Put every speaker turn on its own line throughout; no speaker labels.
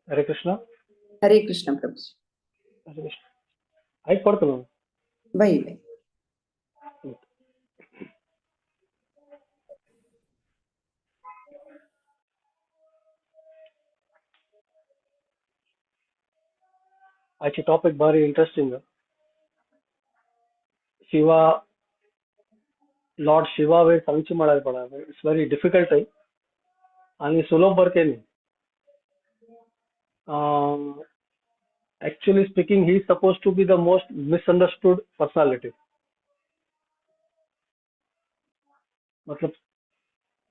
हरे कृष्ण.
हरे कृष्ण प्रभूजी.
हरे कृष्ण. आयक पडतो ना.
बाई बाई.
आजची टॉपिक भारी इंटरेस्टिंग. शिवा, लॉर्ड शिवा वे सांगची म्हळ्यार पडा it's very difficult आहे आणि सुलभ बरं न्ही. Actually speaking, he is supposed to be the most misunderstood personality. मतलब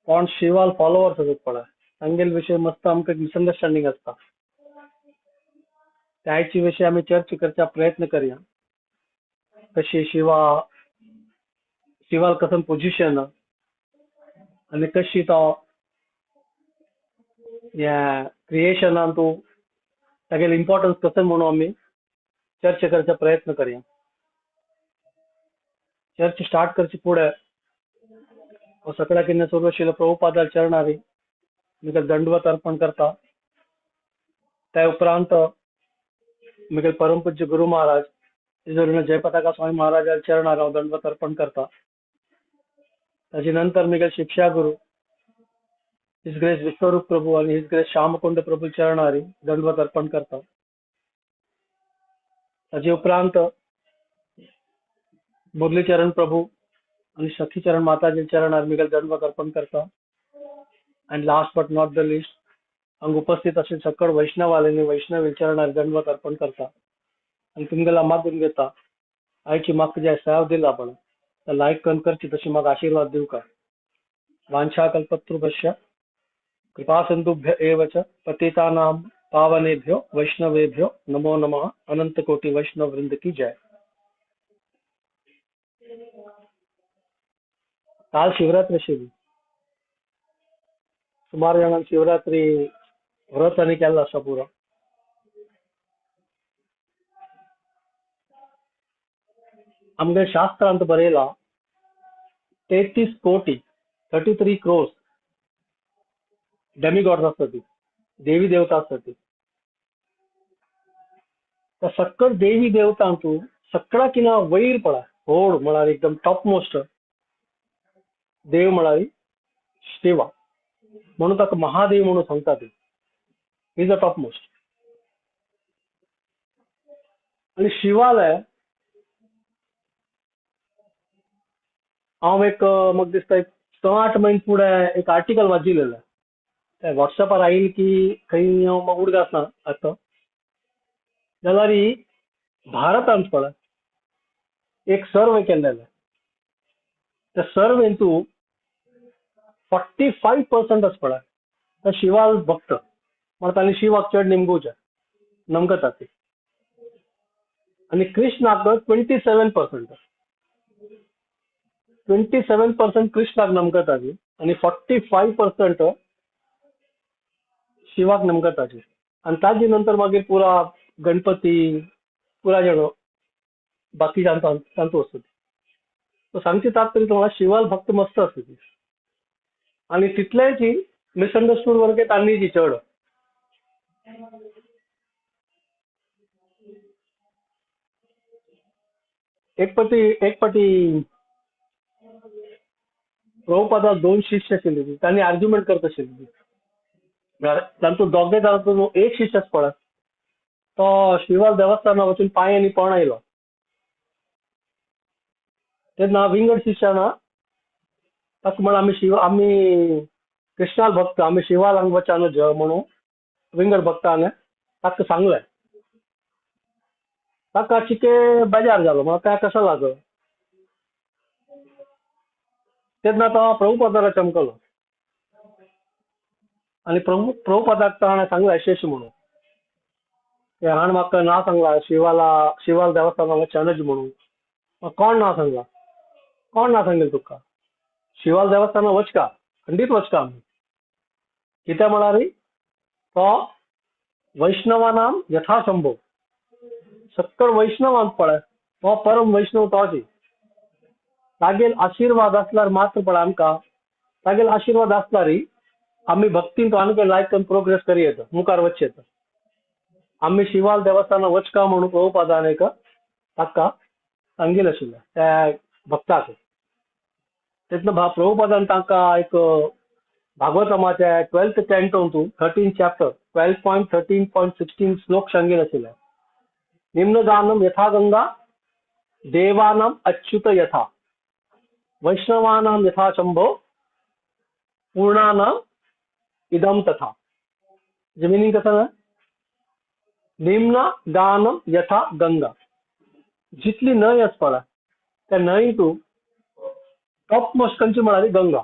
कोण शिवाल फॉलोवर्स आसत पळय तांगेले विशय मस्त आमकां एक मिसअंडरस्टँडींग आसता. त्याचे विशय आमी चर्चा करचा प्रयत्न करया. कशी शिवा, शिवाल कसन पोजिशन आनी कशी तो ह्या क्रिएशनान तूं तागेले इम्पॉर्टन्स कशें म्हणून आमी चर्चा करचा प्रयत्न करया. चर्च स्टार्ट करचे फुडें सगळ्या कितें सुरू आशिल्लो प्रभुपादा चरणारी मुगेल दंडवत अर्पण करता. त्या उपरांत मुगेल परमपूज्य गुरु महाराज जयपताका स्वामी महाराजा चरणार हांव दंडवत अर्पण करता. ताजे नंतर मुगेल शिक्षा गुरु his grace विश्वरूप प्रभू आणि his grace Shyamkund प्रभू चरणारी दंडवत अर्पण करता. ताजे उपरांत मुरलीचरण प्रभू आणि सखीचरण माताजी चरणार मुगेल दंडवत अर्पण करता. And last but not the least हांगा उपस्थित अशे सकळ वैष्णवाले वैष्णव चरणार दंडवत अर्पण करता. आणि तुमगेला मागून घेता आयची म्हाका जे सेव दिला पण लायक कन करची तशी म्हाका आशीर्वाद दिवका. वांछा कल्पतरुभ्यश्च कृपा सिंधुभ्य एव च पतितानां पावनेभ्यो वैष्णवेभ्यो नमो नमः. अनंत कोटि वैष्णव वृंद की जय. काल शिवरात्री आशिल्ली. सुमार जाणांक शिवरात्री व्रत आनी केल्लो आसा पुरो. आमगे शास्त्रांत बरयला 33 कोटी 33 क्रोर्स डेमिगॉड्स आसता ती, देवी देवता आसता ती. त्या सक्कड देवी देवतांतू सगळा किना वैर पडा होड म्हळ्यार एकदम टॉप मोस्ट देव म्हळ्यार शिवा, म्हणून ताका महादेव म्हणून सांगता ती. Is a top most. आणि शिवालय हांव एक म्हाका दिसता एक 6-8 म्हयने फुडें एक आर्टिकल वाचिल्लें. ते वॉट्सएपार आयिल्लें की खंय हांव म्हाका उडगास ना आतां. जाल्यार भारतांत पळय एक सर्वे केल्लें. त्या सर्वेंतू 45% आसा पळय ते शिवाल भक्त, म्हळ्यार तांणी शिवाक चड निमगुचें नमकता ती. आनी कृष्णाक 27%, 27% कृष्णाक नमकता ती आनी 45% शिवाक नमकता ती. आनी ताजे नंतर मागीर पुरा गणपती पुरा जेणो बाकी तांतू आसता ती. सो सांगची तात्पर्य तुम्हाला शिवाल भक्त मस्त आसता ती. आनी तितलेंची मिसअंडरस्टूड वर्गे तांणी जी चड. एक पटी प्रभुपादा 2 शिष्य आशिल्ले, तांणी आर्ग्युमेंट करत आशिल्ले. तांतूत दोगे जाणांतलो एक शिष्य आसा पळय तो शिवाल देवस्थाना वचून पांय आनी पण आयलो. तेन्ना विंगड शिष्याना ताका म्हण आमी शिव आमी कृष्णाल भक्त आमी शिवाल हांगा वचान ज म्हणून विंगड भक्तान ताका सांगलें. ताका चिके बेजार जालो, म्हळ्यार काय कसो लागो. तेन्ना तो प्रभुपादाला चमकलो आनी प्रभुपादाक ताणें सांगलें अशें अशें म्हणून की हाणें म्हाका ना सांगला शिवाला शिवाल देवस्थानाक वचनच म्हणून. कोण ना सांगला, कोण ना सांगेल तुका शिवाल देवस्थानाक वचका, खंडीत वचका आमी. कित्याक म्हळ्यार तो वैष्णवानां यथासंभव सक्कड वैष्णवांत पळय तो परम वैष्णव तोच. तागेल आशिर्वाद आसल्यार मात्र पळय आमकां तागेल आशिर्वाद आसल्यार आमी भक्तीन तो आमकां लायक करून प्रोग्रेस करी येता, मुखार वचचें. आमी शिवाल देवस्थाना वचका म्हणून प्रभुपादान एक ताका सांगिल्लें आशिल्लें त्या भक्ताक. तेन्ना प्रभुपादान तांकां एक भागवतमाच्या 12th कॅन्टोंतू 13 चॅप्टर 12.13.16 श्लोक सांगिल्ले आशिल्ले. निम्नदानम यथा गंगा देवानाम अच्युत यथा वैष्णवानाम यथा शंभो पूर्णानाम इदम तथा. जे मिनिंग कसं ना, निम्न दानम यथा गंगा, जितली न्हंय आसपा त्या न्हंय तूं टॉप मोस्ट खंयची म्हळ्यार गंगा.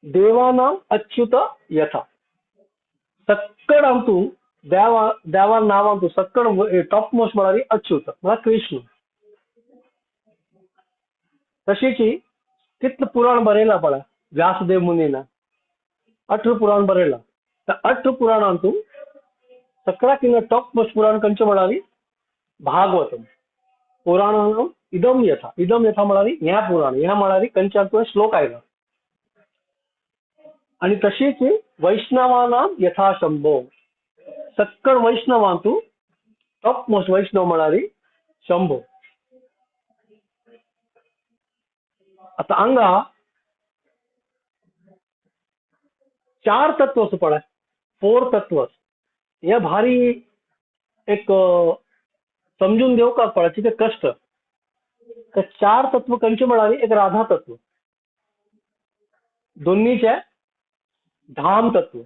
देवानाम अच्युत यथा, सक्कड आमतू देवा देवा नांवान तूं सक्कड टॉप मोस्ट म्हळ्यार अच्युत म्हळ्यार कृष्ण. तशीची कितलं पुराण बरयलां पळय व्यासदेव मुनीन, 18 पुराण बरयलां. त्या 18 पुराणांतून सगळ्यात टॉप मोस्ट पुराण खंयचें म्हळ्यार भागवतम. पुराणान इदम यथा, इदम यथा म्हळ्यार ह्या पुराण, ह्या म्हळ्यार खंयच्या श्लोक आयला. आणि तशीच वैष्णवानाम यथा शंभो, सक्कड वैष्णवांतू टॉप मोस्ट वैष्णव म्हळ्यार शंभो. आता हांगा 4 तत्व आसा पळय, 4 तत्व. हे भारी एक समजून घेवपाक पळय कितें कश्ट. ते 4 तत्व खंयचे म्हळ्यार एक राधा तत्व, दोन्हीचे धाम तत्व,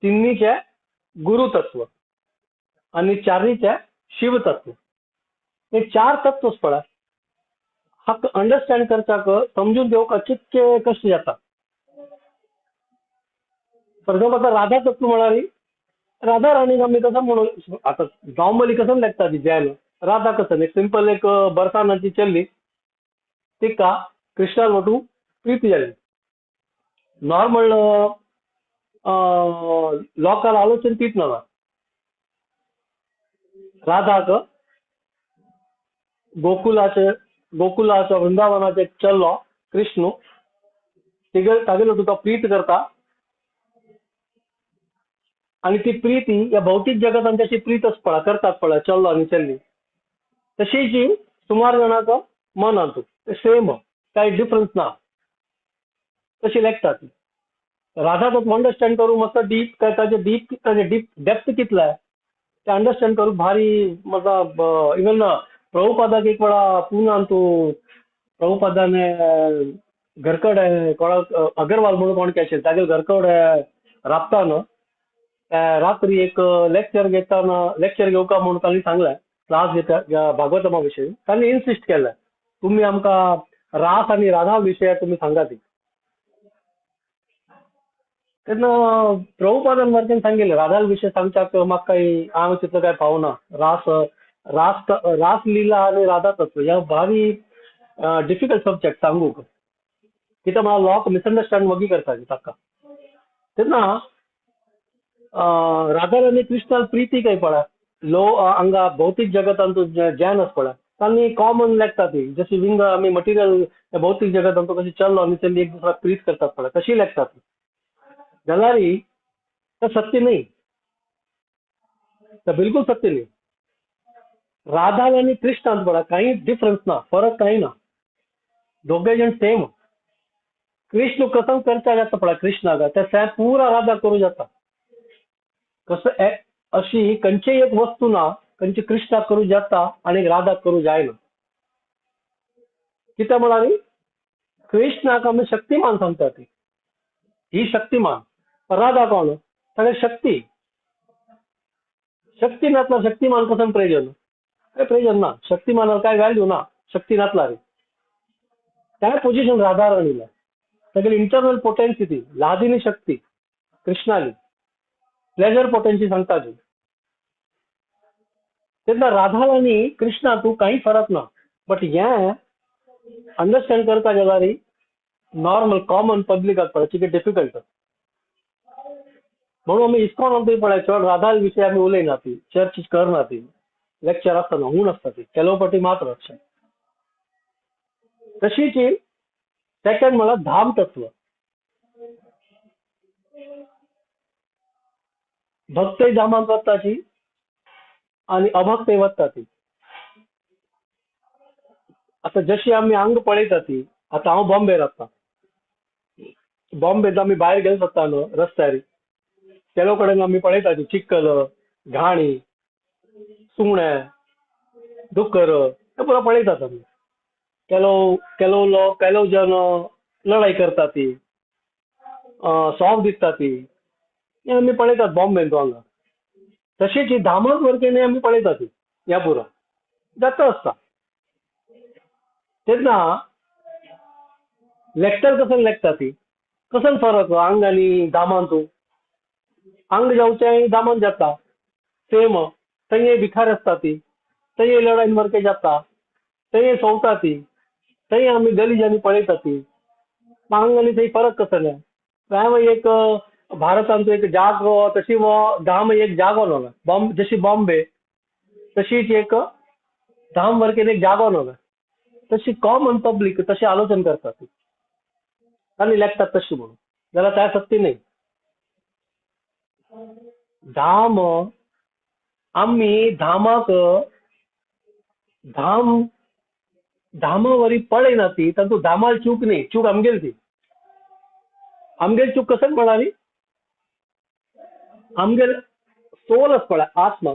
तिन्हीचे गुरु तत्व आणि चारीचे शिव तत्व. हे 4 तत्व पळय हाका अंडरस्टँड करचाक समजून घेवपाक कितके कश्ट जाता. फॉर एक्झाम्पल आता राधा तत्व म्हळ्यार राधा राणीक आमी कसं म्हणून आता नॉर्मली कसं लेखता ती जैन राधा कसं एक सिंपल एक बरसानाची चल्ली तिका कृष्णा वटू प्रीती जाली. नॉर्मल लोकांक आलोचन तीच ना. राधाक गोकुलाचे गोकुलाचो वृंदावनाचे चल्लो कृष्ण तागेलो तुका प्रीत करता आणि ती प्रीती या भौतिक जगतान तशी प्रीतच पळा करतात पळा चल्लो आनी चल्ली. तशीच सुमार जाणांचो मनांतू सेम काय डिफरन्स ना तशी लेखतात. राधा तत्व अंडरस्टँड करूं मस्त डीप काय ताजे डीप ताजे डीप डेप्थ कितला ते अंडरस्टँड करूं भारी मतलब. इवन प्रभुपादाक एक वेळा पुनान तूं प्रभुपादाने घरकडे कोणाक अगरवाल म्हणून कोण काय आशिल्लें तागेले घरकडे राबता न्हू रात्री एक लेक्चर घेताना लेक्चर घेवका म्हणून तांणी सांगलें क्लास घेता भागवतमा विशयी. तांणी इन्सिस्ट केलें तुमी आमकां रास आनी राधा विशय तुमी सांगा ती. तेन्ना प्रभुपादान सारकें सांगिल्लें राधा विशय सांगच्याक म्हाका काही हांव तितलो काय पावना. रास रास रासलीला आनी राधा तत्व ह्या भारी डिफिकल्ट सब्जेक्ट सांगूंक कित्याक म्हाका लोक मिसअंडरस्टँड वगी करता ताका. तेन्ना राधा आनी कृष्णाल प्रीती काय पळय लो हांगा भौतीक जगतांत ज्ञान आसा पळय तांणी कॉमन लेखता ती जशी विंग आमी मटिरियल भौतीक जगतांत कशी चल्लो आनी चल्ली एक दुसऱ्याक प्रीत करतात पळय तशी लेखता ती. जाल्यार ते सत्य न्ही, ते बिलकुल सत्य न्ही. राधा आनी कृष्णांत पळय कांय डिफरन्स ना, फरक कांय ना, दोगे जण सेम. कृष्ण कसम करता जाता पळय कृष्णाक ते पुरा राधा करूं जाता. कसं अशी खंयची एक वस्तू ना खंयची कृष्णाक करूं जाता आनी राधाक करूं जायना. कित्याक म्हळ्यार कृष्णाक आमी शक्तिमान सांगता ती ही शक्तिमान, राधा कोण ताणें शक्ती शक्ती नासल्यार शक्तिमान कसं प्रयोजन काय प्रयोजन ना. शक्तिमानाक काय व्हॅल्यू ना शक्ती नासल्यार. त्या पोजिशन राधा राणीला तागेली इंटरनल पोटेन्सी ती लादिनी शक्ती कृष्णाली प्लेजर पोटेन्सी सांगता ती. तेन्ना राधा आनी कृष्णा तूं कांय फरक ना. बट हें अंडरस्टँड करता जाल्यार नॉर्मल कॉमन पब्लिकाक पळय कितें डिफिकल्ट. म्हणून आमी इस्कॉनांतूय पळय चड राधा विशय आमी उलयना ती चर्च करना ती लेक्चर आसतना हून आसता ती केलोपटी मात्र अशें. तशीच सेकंड म्हळ्यार धाम तत्व. भक्तय धामांत वताची आनी अभक्तय वता ती. आतां जशी आमी आंग पळयता ती, आतां हांव बॉम्बे रावता, बॉम्बेत आमी भायर गेले जाता न्हू रस्त्यार, तेलो कडेन आमी पळयता ती चिक्कल, घाणी, सुणे, दुकर हे पुरो पळयतात आमी. ಕೆಲವು ಕೆಲವು लोक ಕೆಲವು जन लढाई करता ती, सॉफ दिसता ती, हे आमी पळयतात बॉम्बेन हांगा. तशीच ही धामांत वरकेन आमी पळयतात ती ह्या पुरो जाता आसता. तेन्ना लेखतात कसो लेखता ती, कसो फरक आंग आनी धामांत? आंग जावचें धामांत जाता सेम, थंय भिखार आसता ती, थंय लढाईन वरके जाता, थंय सोंवता ती, थंय आमी गलीजांनी पळयता ती. आंग आनी थंय फरक कसो ना? हांव एक भारतांत एक जागो, तशी हो धाम एक जागो न्हू, बॉम्बे जशी बॉम्बे तशीच एक धाम वरकेन एक जागो न्हू, तशी कॉमन पब्लीक तशी आलोचन करतात आनी लेखतात तशी म्हणून, जाल्यार त्या सक्ती न्ही. धाम आमी धामाक धाम धामावरी पळयना ती, तातूंत धामाल चूक न्ही, चूक आमगेली ती. आमगेली चूक कसं म्हणाली? आमगेल सोलच पळय, आत्मा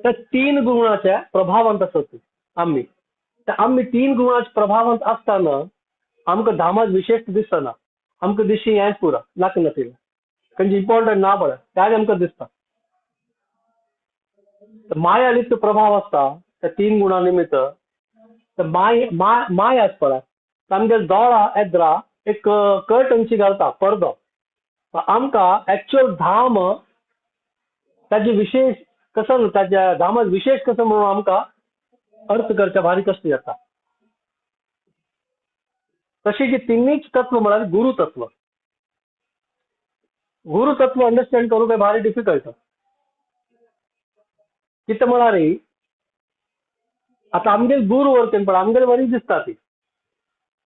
त्या तीन गुणाच्या प्रभावांत आसत आमी. आमी तीन गुणाच्या प्रभावांत आसतना आमकां धामात विशेष दिसना, आमकां दिशी हेंच पुरो नाका नाशिल्लें, खंयचें इम्पॉर्टंट ना पळय त्याच आमकां दिसता. माया लिप्त प्रभाव आसता त्या तीन गुणा निमित्त. तर माय माय आस पळय, आमगे दोळा एद्रा एक कर्टनशी घालता पडदो, आमकां एक्चुअल धाम ताजे विशेष कसो, ताज्या धामात विशेष कसो म्हणून आमकां अर्थ करच्या भारी कश्ट जाता. तशी जी तिन्हीच तत्व म्हळ्यार गुरुतत्व. गुरुतत्व अंडरस्टँड करूंक भारी डिफिकल्ट. कितें म्हळ्यार आतां आमगेल गुरू वरतेन पण आमगेले वरी दिसता ती,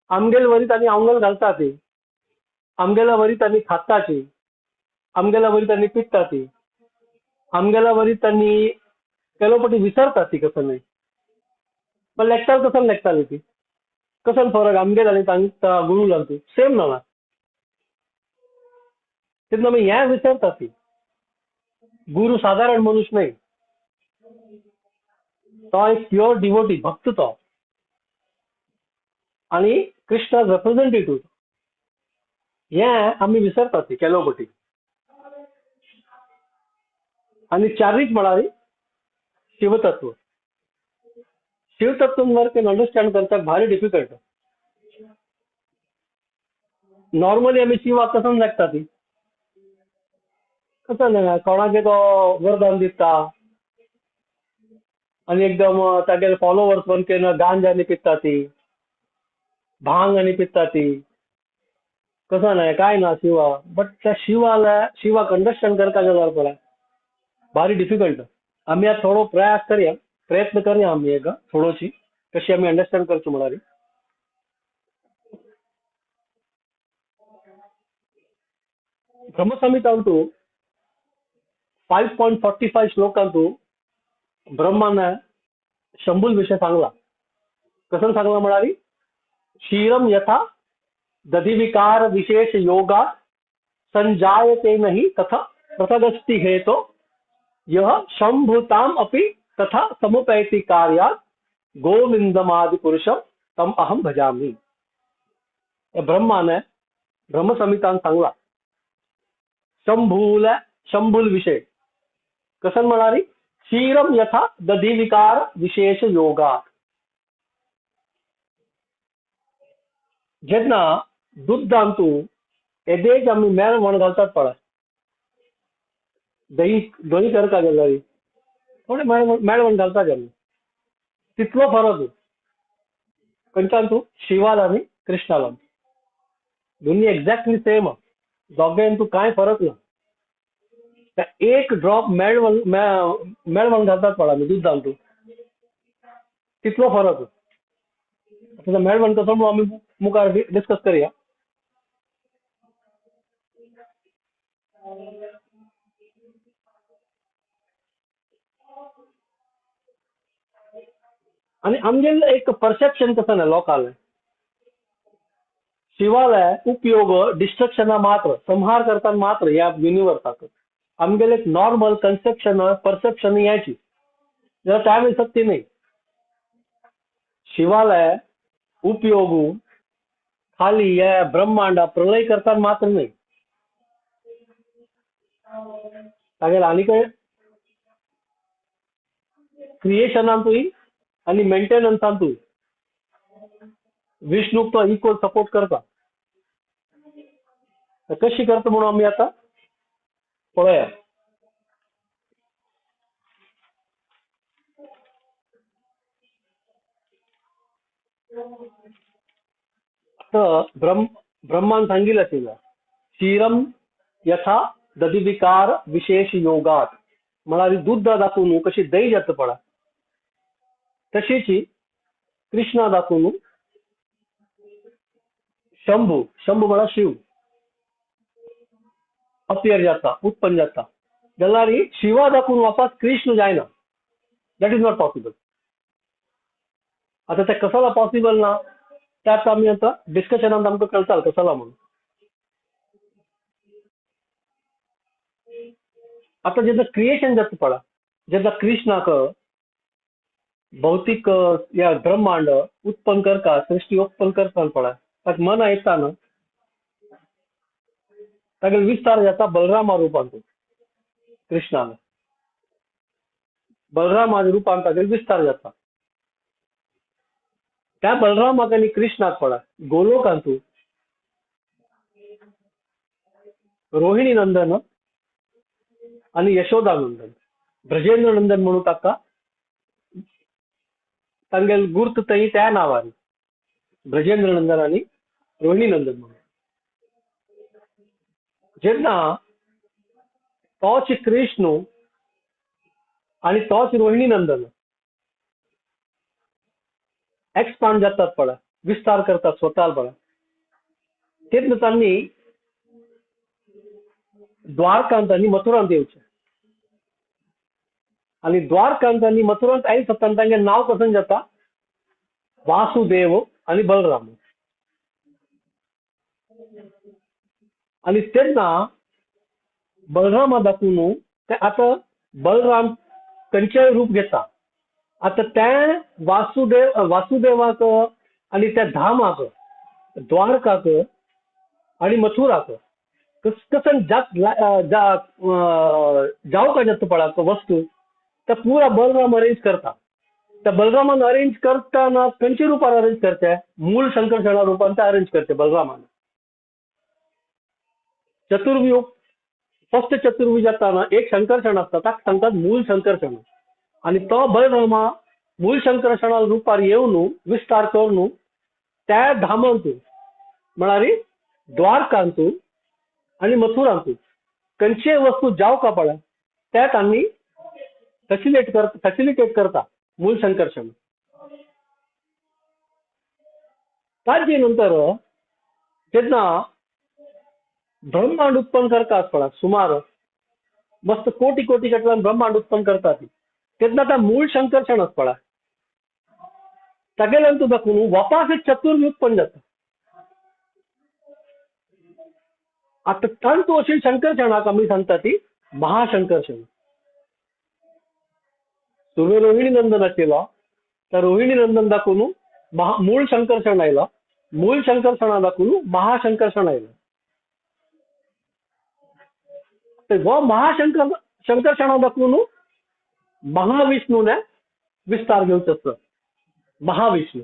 आमगेले वरी तांणी आंगल घालता ती, आमगेल्या वरी तांणी खाताची, आमगेल्या वरी तांणी पिता ती, आमगेल्या वरी तांणी केलो पटी विसरता ती कसो न्हय. पण लेखताल कसो लेखताली ती, कसो फरक आमगेल आनी तांकां गुरू लागती सेम ना. तेन्ना आमी हें विसरता ती. गुरू सादारण मनुष्य न्हय, तो एक प्युअर डिवोटी भक्त तो, आनी कृष्णा रेप्रेझेंटेटिव्ह. हें आमी विसरतात ती केलो पटी. आनी चारीच म्हळ्यार शिवतत्व. शिवतत्व वरकेन अंडरस्टँड करपाक भारी डिफिकल्ट. नॉर्मली आमी शिवाक कसो लेखता ती, कसो ना कोणाक तो वरदान दिता आनी एकदम तागेले फॉलोवर्स वरकेन गांजा आनी पिता ती, भांग आनी पिता ती, कसो ना काय ना शिवा. बट त्या शिवाला शिवाक अंडरस्टँड करपाक जाल्यार पळय भारी डिफिकल्ट. आमी आतां थोडो प्रयास करया, प्रयत्न करया आमी एक थोडोशी कशी आमी अंडरस्टँड करचो म्हळ्यार. ब्रह्मसंहितांतु 5.45 श्लोकांतु ब्रह्मान शंभूल विषय सांगला. कसं सांगला म्हळ्यार क्षीरम यथा दधिविकार विशेष योगा संजायते नहीं तथा पृथगस्ति हेतो यह शंभुताम अपि तथा समुपैति कार्यात् गोविंदमादि पुरुषम तम अहम भजामि. ब्रह्माने ब्रह्मसंहितान सांगला शंभूल शंभूल विषय कसं म्हणाली क्षीरम यथा दधिविकार विशेष योगा. जेन्ना दुग्धांतु येदेच आमी मेळ म्हण घालतात पळय, दही दही करता जाल्यार थोडे मेळ म्हण घालतात आमी, तितलो फरक खंयच्यान तूं शिवाल आनी कृष्णाल दोन्ही एक्झॅक्टली सेम, दोगांयन तूं कांय फरक ना. एक ड्रॉप मेळ मेळ म्हण घालतात पळय आमी दुग्धांतु, तितलो फरक. मेळ म्हण कसो आमी मुखार डिस्कस करया. आणि आमगेले एक परसेप्शन कसं ना लोकांले, शिवालय उपयोग डिस्ट्रक्शना मात्र, संहार करताना मात्र या युनिवर्साक आमगेले एक नॉर्मल कन्सेप्शन परसेप्शन यायची, जर त्यावेळी सत्य नाही. शिवालय उपयोग खाली या ब्रह्मांडा प्रलय करताना मात्र नाही, तागेले आनी काय क्रिएशनांतूय आणि मेंटेनन्सांतूय विष्णूक तो इक्वल सपोर्ट करता. कशी करता म्हणून आमी आता पळोवया. आता ब्रह्मान सांगितलं तिला, क्षीरम यथा दधिविकार विशेष योगात, म्हणाली दूध दाखवून कशी दही जात पडा, तशीची कृष्णा दाखवून शंभू, शंभू म्हणा शिव अपियर जाता, उत्पन्न जाता. जाल्यार शिवा दाखवून वापस कृष्ण जायना, that is not possible. आता ते कसाला पॉसिबल ना त्यात आमी आता डिस्कशनान आमकां कळटा कसाला म्हणून. आता जेन्ना क्रिएशन जाता पळा, जेन्ना कृष्णाक भौतिक या ब्रह्मांड उत्पन्न करता, सृष्टी उत्पन्न करता पळा, ताका मन येता न्हू, तागेलो विस्तार जाता बलरामा रुपान. कृष्णान बलरामा रुपान तागेलो विस्तार जाता. त्या बलरामाक आनी कृष्णाक पळा गोलोकांतू रोहिणी नंदन आनी यशोदा नंदन, ब्रजेंद्र नंदन म्हणून ताका तांगेल गुर्त थंय त्या नांवान ब्रजेंद्र नंदन आनी रोहिणी नंदन म्हणून. जेन्ना तोच कृष्ण आनी तोच रोहिणी नंदन एक्सपांड जातात पळा, विस्तार करतात स्वतः पळा, तेन्ना तांणी द्वारकांत आनी मथुरांत येवचें. आनी द्वारकांत आनी मथुरांत आयले सत्तान तांगें नांव कसं जाता, वासुदेव आनी बलराम. आनी तेन्ना बलरामा दाखोवन ते आतां बलराम खंयचेय रूप घेता. आतां ते वासुदेव वासुदेवाक आनी त्या धामाक, द्वारकाक आनी मथुराक कसन जावका जाता पळा वस्तू, त्या पुरा बलराम अरेंज करता. त्या बलरामान अरेंज करतना खंयच्या रुपान अरेंज करते, मूळ संकर्षणा रुपान ते अरेंज करते बलरामान. चतुर्व्यूह फक्त चतुर्व्यूह जाताना एक संकर्षण आसता, ताका सांगतात मूळ संकर्षण. आनी तो बलरामा मूळ संकर्षणा रुपार येवन विस्तार करून त्या धामांतू म्हळ्यार द्वारकांतू आनी मथुरांतू खंयचेय वस्तू जावका पळय त्या तांणी फॅसिलिटेट करता मूळ संकर्षण. ताजे नंतर जेन्ना ब्रह्मांड उत्पन्न करता पळय, सुमार मस्त कोटी कोटी कडल्यान ब्रह्मांड उत्पन्न करता ती, तेन्ना त्या मूळ संकर्षण आसा पळय तागेल्यान तुका वापास एक चतुर्व्यूह उत्पन्न जाता. आतां तांतू अशी संकर्षणाक आमी सांगता ती महासंकर्षण. सुरवे रोहिणी नंदन आशिल्लो, त्या रोहिणी नंदन दाखोवन मूळ संकर्षण आयलो, मूळ संकर्षणा दाखोवन महासंकर्षण आयलो. हो महाशंकर संकर्षणा दाखोवन महाविष्णूने विस्तार घेवचो आसता, महाविष्णू.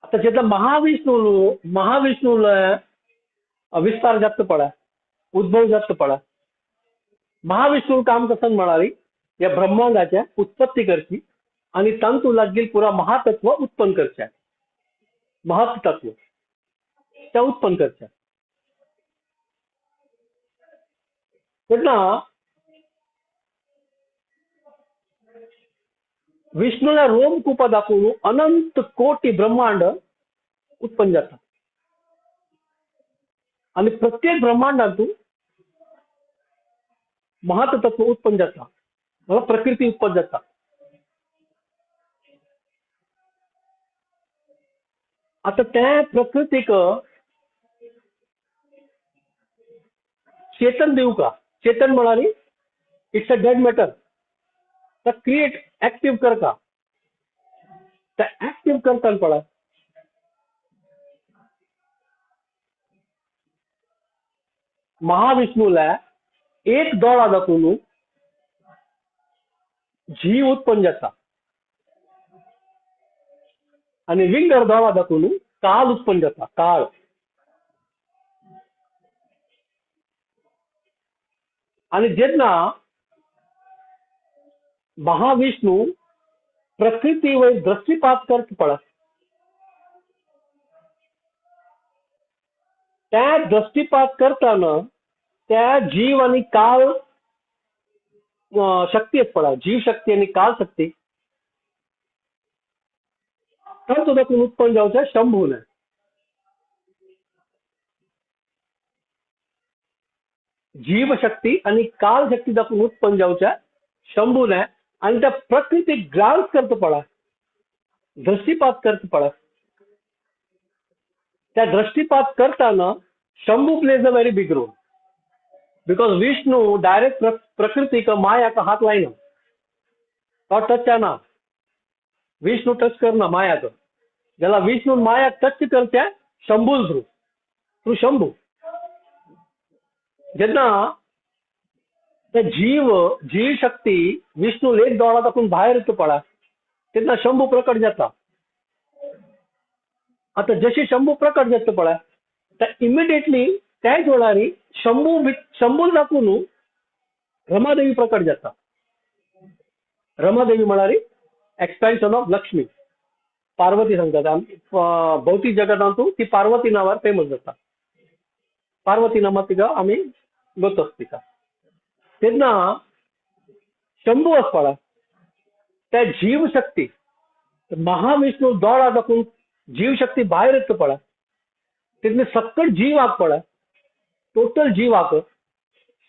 आतां जेन्ना महाविष्णूले विस्तार जाता पळय, उद्भव जाता पळय, महाविष्णू काम कसं म्हणाली या ब्रह्मांडाच्या उत्पत्ती करची आणि तांतू लागील पुरा महातत्व उत्पन्न करचे, महत्तत्व त्या उत्पन्न करचे. तेन्ना विष्णूला रोमकूपा दाखोवन अनंत कोटी ब्रह्मांड उत्पन्न जाता. आणि प्रत्येक ब्रह्मांडांतू महत्तत्व उत्पन्न जाता, मला प्रकृती उत्पन्न जाता. आता त्या प्रकृतीक चेतन देऊ का? चेतन म्हणाली it's a dead matter. तर क्रिएट ऍक्टिव्ह कर का? तर ऍक्टिव्ह करताना पडा महाविष्णूला एक दोळा दाखवून जीव उत्पन्न जाता आणि विंगर दोळा दाखवून काल उत्पन्न जाता, काळ. आणि जेन्ना महाविष्णू प्रकृती वयर दृष्टीपात करत पडत त्या दृष्टीपात करताना त्या जीव आणि काल शक्ती पडा, जीव शक्ती आणि काल शक्ती तर तो दाखवून उत्पन्न जावचा शंभूने. जीव शक्ती आणि काल शक्ती दाखवून उत्पन्न जावच्या शंभूने आणि त्या प्रकृती ग्रास करत पडा, दृष्टीपात करत पडा. त्या दृष्टीपात करताना Shambhu plays a very big role because Vishnu direct प्रकृती का माया का हात लायना, तो टच ना, विष्णू टच करना मायाक, ज्याला विष्णू माया टच करत्या शंभू थ्रू, थ्रू शंभू. जेन्ना त्या जीव जीव शक्ती विष्णू एक दोळा दाखवून भायर येता पडा तेन्ना शंभू प्रकट जाता. आता जशी शंभू प्रकट जाता पळय त्या इमिडिएटली त्याच वेळार शंभू शंभू दाखवून रमादेवी प्रकट जाता. रमादेवी म्हळ्यार एक्सपेन्शन ऑफ लक्ष्मी, पार्वती सांगतात भौतिक जगतांतू ती पार्वती नांवार फेमस जाता. पार्वती नांवार तिका आमी गोत तिका. तेन्ना शंभू आसपाळा त्या जीवशक्ती महाविष्णू दोळा दाखवून जीवशक्ती भायर येता पळय तेन्ना सक्कट जीवाक पळय, टोटल जीवाक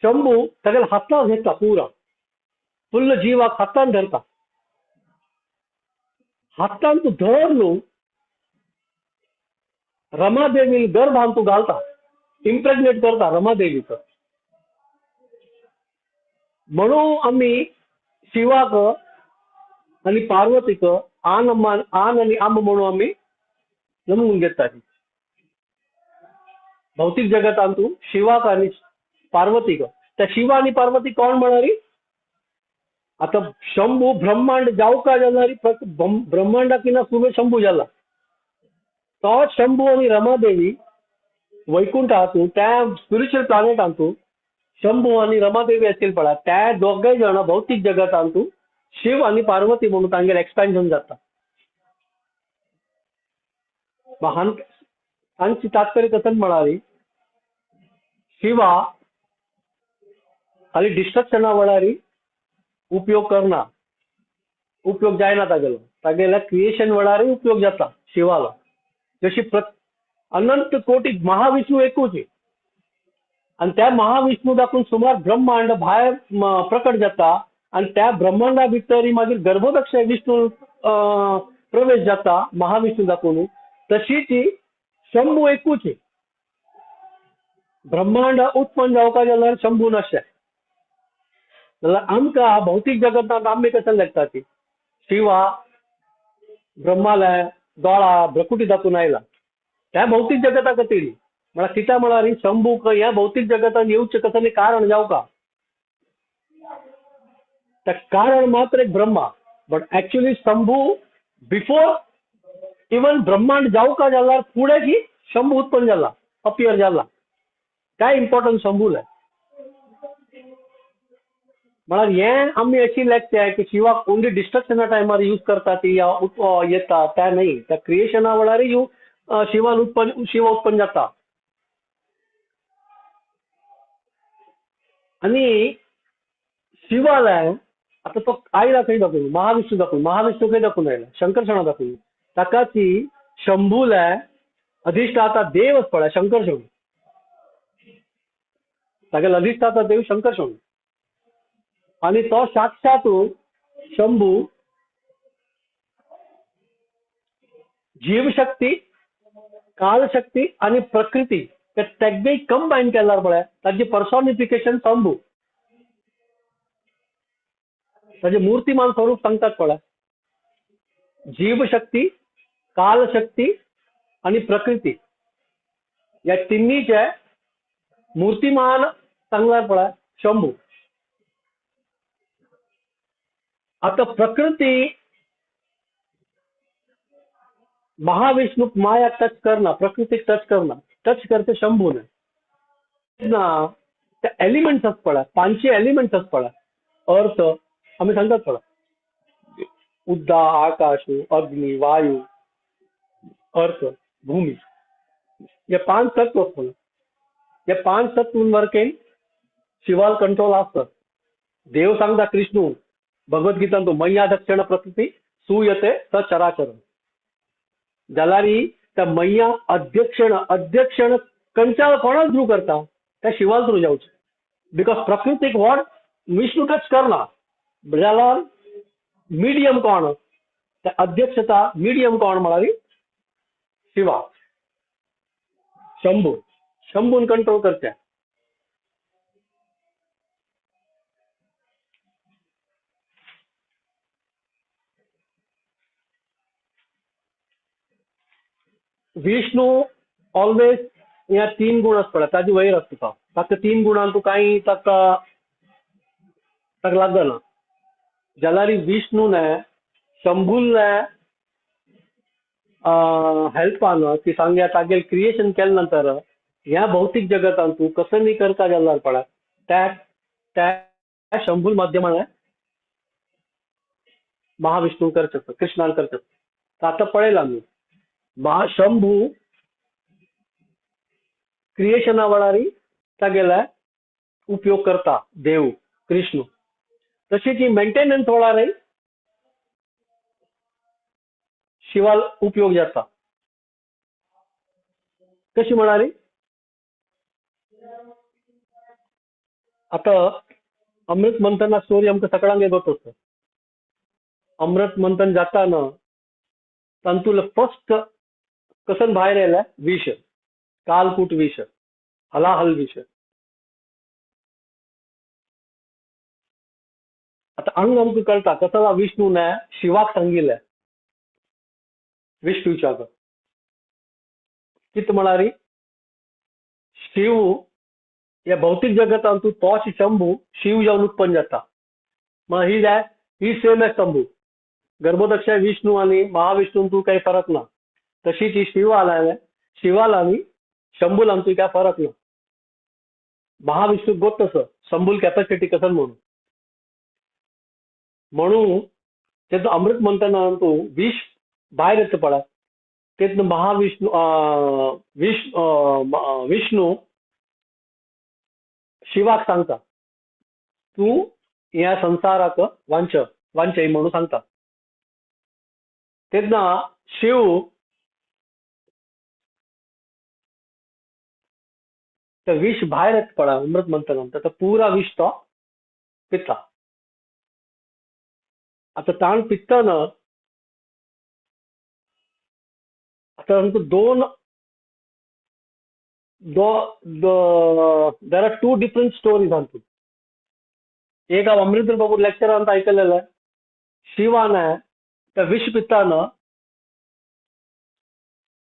शंभू तागेल्या हातान घेता, पुरा फुल्ल जीवाक हातान धरता. हातान तूं धर न्हू रमादेवी गर्भान तूं घालता, इम्प्रेग्नेट करता रमादेवीक. म्हणून आमी शिवाक आनी पार्वतीक आन आन आनी आम म्हणून आमी जमून घेता. भौतिक जगतांतू शिवाक आनी पार्वतीक, त्या शिवा आनी पार्वती कोण म्हणारी? आता शंभू ब्रह्मांड जावका जाल्यार ब्रह्मांडाक ना सुरू शंभू जाला, तो शंभू आनी रमादेवी वैकुंठातू त्या स्पिरिच्युअल प्लॅनेटांतू शंभू आनी रमादेवी आशिल्ली पळय त्या दोगांय जाणां भौतिक जगतांतू शिव आनी पार्वती म्हणून तांगेलें एक्सपेन्शन जाता. हांची तात्पर्य कसं म्हणाली शिवा खाली डिस्ट्रक्शना वेळार उपयोग करना, उपयोग जायना तागेलो, तागेल्या क्रिएशन वेळारय उपयोग जाता शिवाला. जशी अनंत कोटी महाविष्णू एकूच आनी त्या महाविष्णू दाखवून सुमार ब्रह्मांड भायर प्रकट जाता आनी त्या ब्रह्मांडा भितर मागीर गर्भोदक्ष विष्णू प्रवेश जाता महाविष्णू दाखवून. तशीच शंभू एकूच ब्रह्मांड उत्पन्न जावपाक जाल्यार शंभू नासले जाल्यार आमकां भौतीक जगतांत आमी कशें लेखता ती शिवा ब्रह्मालय दोळा भ्रकुटी दाखोवन आयला त्या भौतीक जगता खातीर. म्हळ्यार कित्याक म्हळ्यार शंभूक ह्या भौतीक जगतान येवचें कसलें कारण जावका, त्या कारण मात्र एक Brahma. But actually Shambhu before even ब्रह्मांड जावका जाल्यार फुडें की शंभू उत्पन्न जाला, अपियर जाला. काय इम्पॉर्टन्स शंभूला म्हळ्यार हें आमी अशी लेखता की शिवाक ओन्ली डिस्ट्रक्शना टायमार यूज करता ती या येता त्या न्हय, त्या क्रिएशना वेळारय शिवान उत्पन्न शिव उत्पन्न जाता. आनी शिवाला आतां तो आयला खंय दाखोवन, महाविष्णू दाखोवन, महाविष्णू खंय दाखोवन आयला, शंकरसणा दाखोवन. ताका ती शंभूला अधिष्ठाता देव पळय शंकरसण. तागेलो अधिष्ठाता देव शंकरषण आणि तो साक्षात शंभू जीवशक्ती कालशक्ती आणि प्रकृती ते तेगबे कंबायन केल्यार पळय ताची पर्सॉनिफिकेशन शंभू, ताचे मूर्तिमान स्वरूप सांगतात पळय. जीवशक्ती कालशक्ती आणि प्रकृती या तिन्हीचे मूर्तिमान सांगल्यार पळय शंभू. आता प्रकृती महाविष्णू माया टच करना, प्रकृती टच करना, टच करते शंभूने ना. ते एलिमेंट्स पळय, पांचशे एलिमेंट्स पळय. अर्थ आम्ही सांगतात पळय, उद्दा आकाश अग्नी वायू अर्थ भूमी, हे पांच तत्व पळय. हे पांच तत्व वरकेन शिवाल कंट्रोल आसता. देव सांगता कृष्णू भगवद्गीतांतु मय्या दक्षिण प्रकृती सूयते सचराचर. जाल्यार त्या मय्या अध्यक्षण अध्यक्षण कंचाल कोणाक थ्रू करता, त्या शिवाल थ्रू जावचे. Because प्रकृतीक what Vishnu touch करना जाल्यार मिडियम कोण, त्या अध्यक्षता मिडियम कोण म्हळ्यार शिवा शंभू. शंभून कंट्रोल करते. विष्णू ऑलवेज ह्या तीन गुण आसता ताजे वयर आसता. ताका तीन गुणांतू कांय ताका ताका लागना. जाल्यार विष्णूने शंभूने हेल्पान की सांगया तागेल क्रिएशन केले नंतर ह्या भौतिक जगतान तूं कसं न्ही करता जाल्यार पळय त्या त्या शंभूल माध्यमान महाविष्णू करचे कृष्णान करचे. आतां पळयलां आमी महाशंभू क्रिएशना वेळार तागेले उपयोग करता देव कृष्ण. तशीच ही मेंटेनन्स वेळार शिवाल उपयोग जाता. कशी म्हणाली आता अमृत मंथना स्टोरी आमकां सगळ्यांक येत आसा. अमृत मंथन जाता ना तातूंतलो फर्स्ट कसन भायर आयले विष, कालकूट विष, हलाहल विष. आता अंग आमकां कळटा कसो विष्णूने शिवाक सांगिल्लें विष पिवच्याक. कितें म्हळ्यार शिव ह्या भौतिक जगतांत तोच शंभू शिव जावन उत्पन्न जाता. म्हळ्यार ही जाय ही सेम एज शंभू. गर्भोदक्षाय विष्णू आनी महाविष्णू तूं काही फरक ना. तशीच ही शिवाला शिवाला आनी शंभूल आमचो काय फरक ना. महाविष्णू गोत तसं शंभूल कॅपॅसिटी कसं म्हणून म्हणून तेजो अमृत मंथना तूं विष भायर येता पळय तेतून महाविष्णू विष्णू शिवाक सांगता तूं ह्या संसाराक वांच वांचय म्हणून सांगता. तेन्ना शिव ते विष भायर येता पळय अमृत मंथनान तो पुरा विष तो पिता. आता ताण पितना आता आमकां दोन there are two different stories हातूंत. एक हांव अमृत बाबू लेक्चरांत आयकलेलें शिवान त्या विष पिताना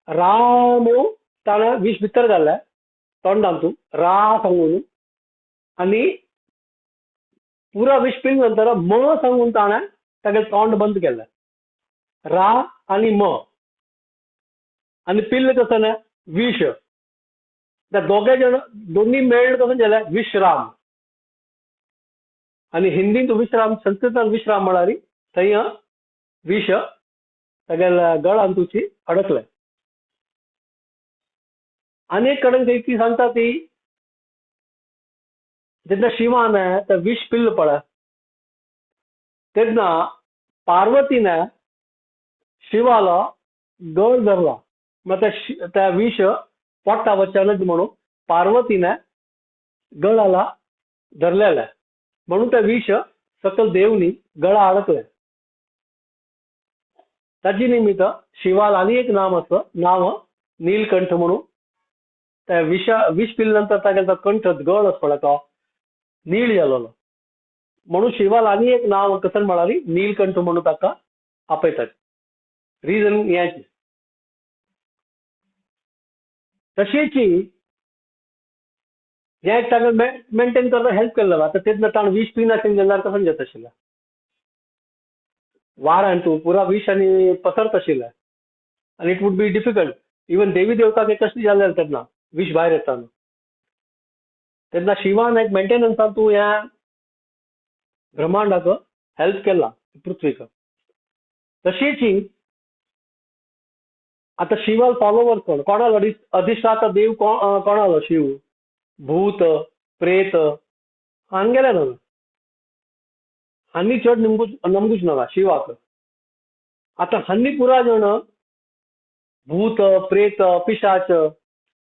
रा म्हणून ताणें विष भितर घालें तोंडांतून रा सांगून आनी पुरा विष पिले नंतर म सांगून ताणें तागेलें तोंड बंद केलें. रा आनी म आनी पिल्ले कसं ना विष. त्या दोगे जण दोन्ही मेळ कसं जालें विश्राम. आनी हिंदींत विश्राम संस्कृतान विश्राम म्हळ्यार थंय विष तागेल्या गळान तुची अडकलें. आनी एक कडेन थंय ती सांगता ती जेन्ना शिवान ते विष पिल्ल पळय तेन्ना पार्वतीने शिवालो गळ धरला. मग त्या विष पोटा वचनच म्हणून पार्वतीने गळाला धरलेलं आहे, म्हणून त्या विष सकल देवनी गळा अडकलाय. त्याची निमित्त शिवाला आणि एक नाम असं नाव नीलकंठ म्हणून. त्या विष पिल्यानंतर त्याचा कंठ गळ असं तो नीळ जालो, म्हणून शिवाला आणि एक नाव कसं म्हणाली नीलकंठ म्हणून ताका आपयतात. रिझन याची तशीची हे ताका मेंटेन करता हेल्प केल्लो. आतां तेच ताण विष पिनाशिल्लें जाल्यार कसं जाता आशिल्लें, वारान तूं पुरा विष आनी पसरत आशिल्लें आनी it would be difficult. Even देवी देवताक कश्ट जाल्ले तेन्ना विष भायर येता तेन्ना शिवान एक मेंटेनन्सान तूं ह्या ब्रह्मांडाक हेल्प केला पृथ्वीक. तशीच आतां शिवाल फॉलोवर कोण कोणालो अधिष्ठाता देव कोणालो शिव, भूत प्रेत हांगेले न्हू, हांनी चड नमगूच नाका शिवाक. आतां हांनी पुरा जण भूत प्रेत पिशाच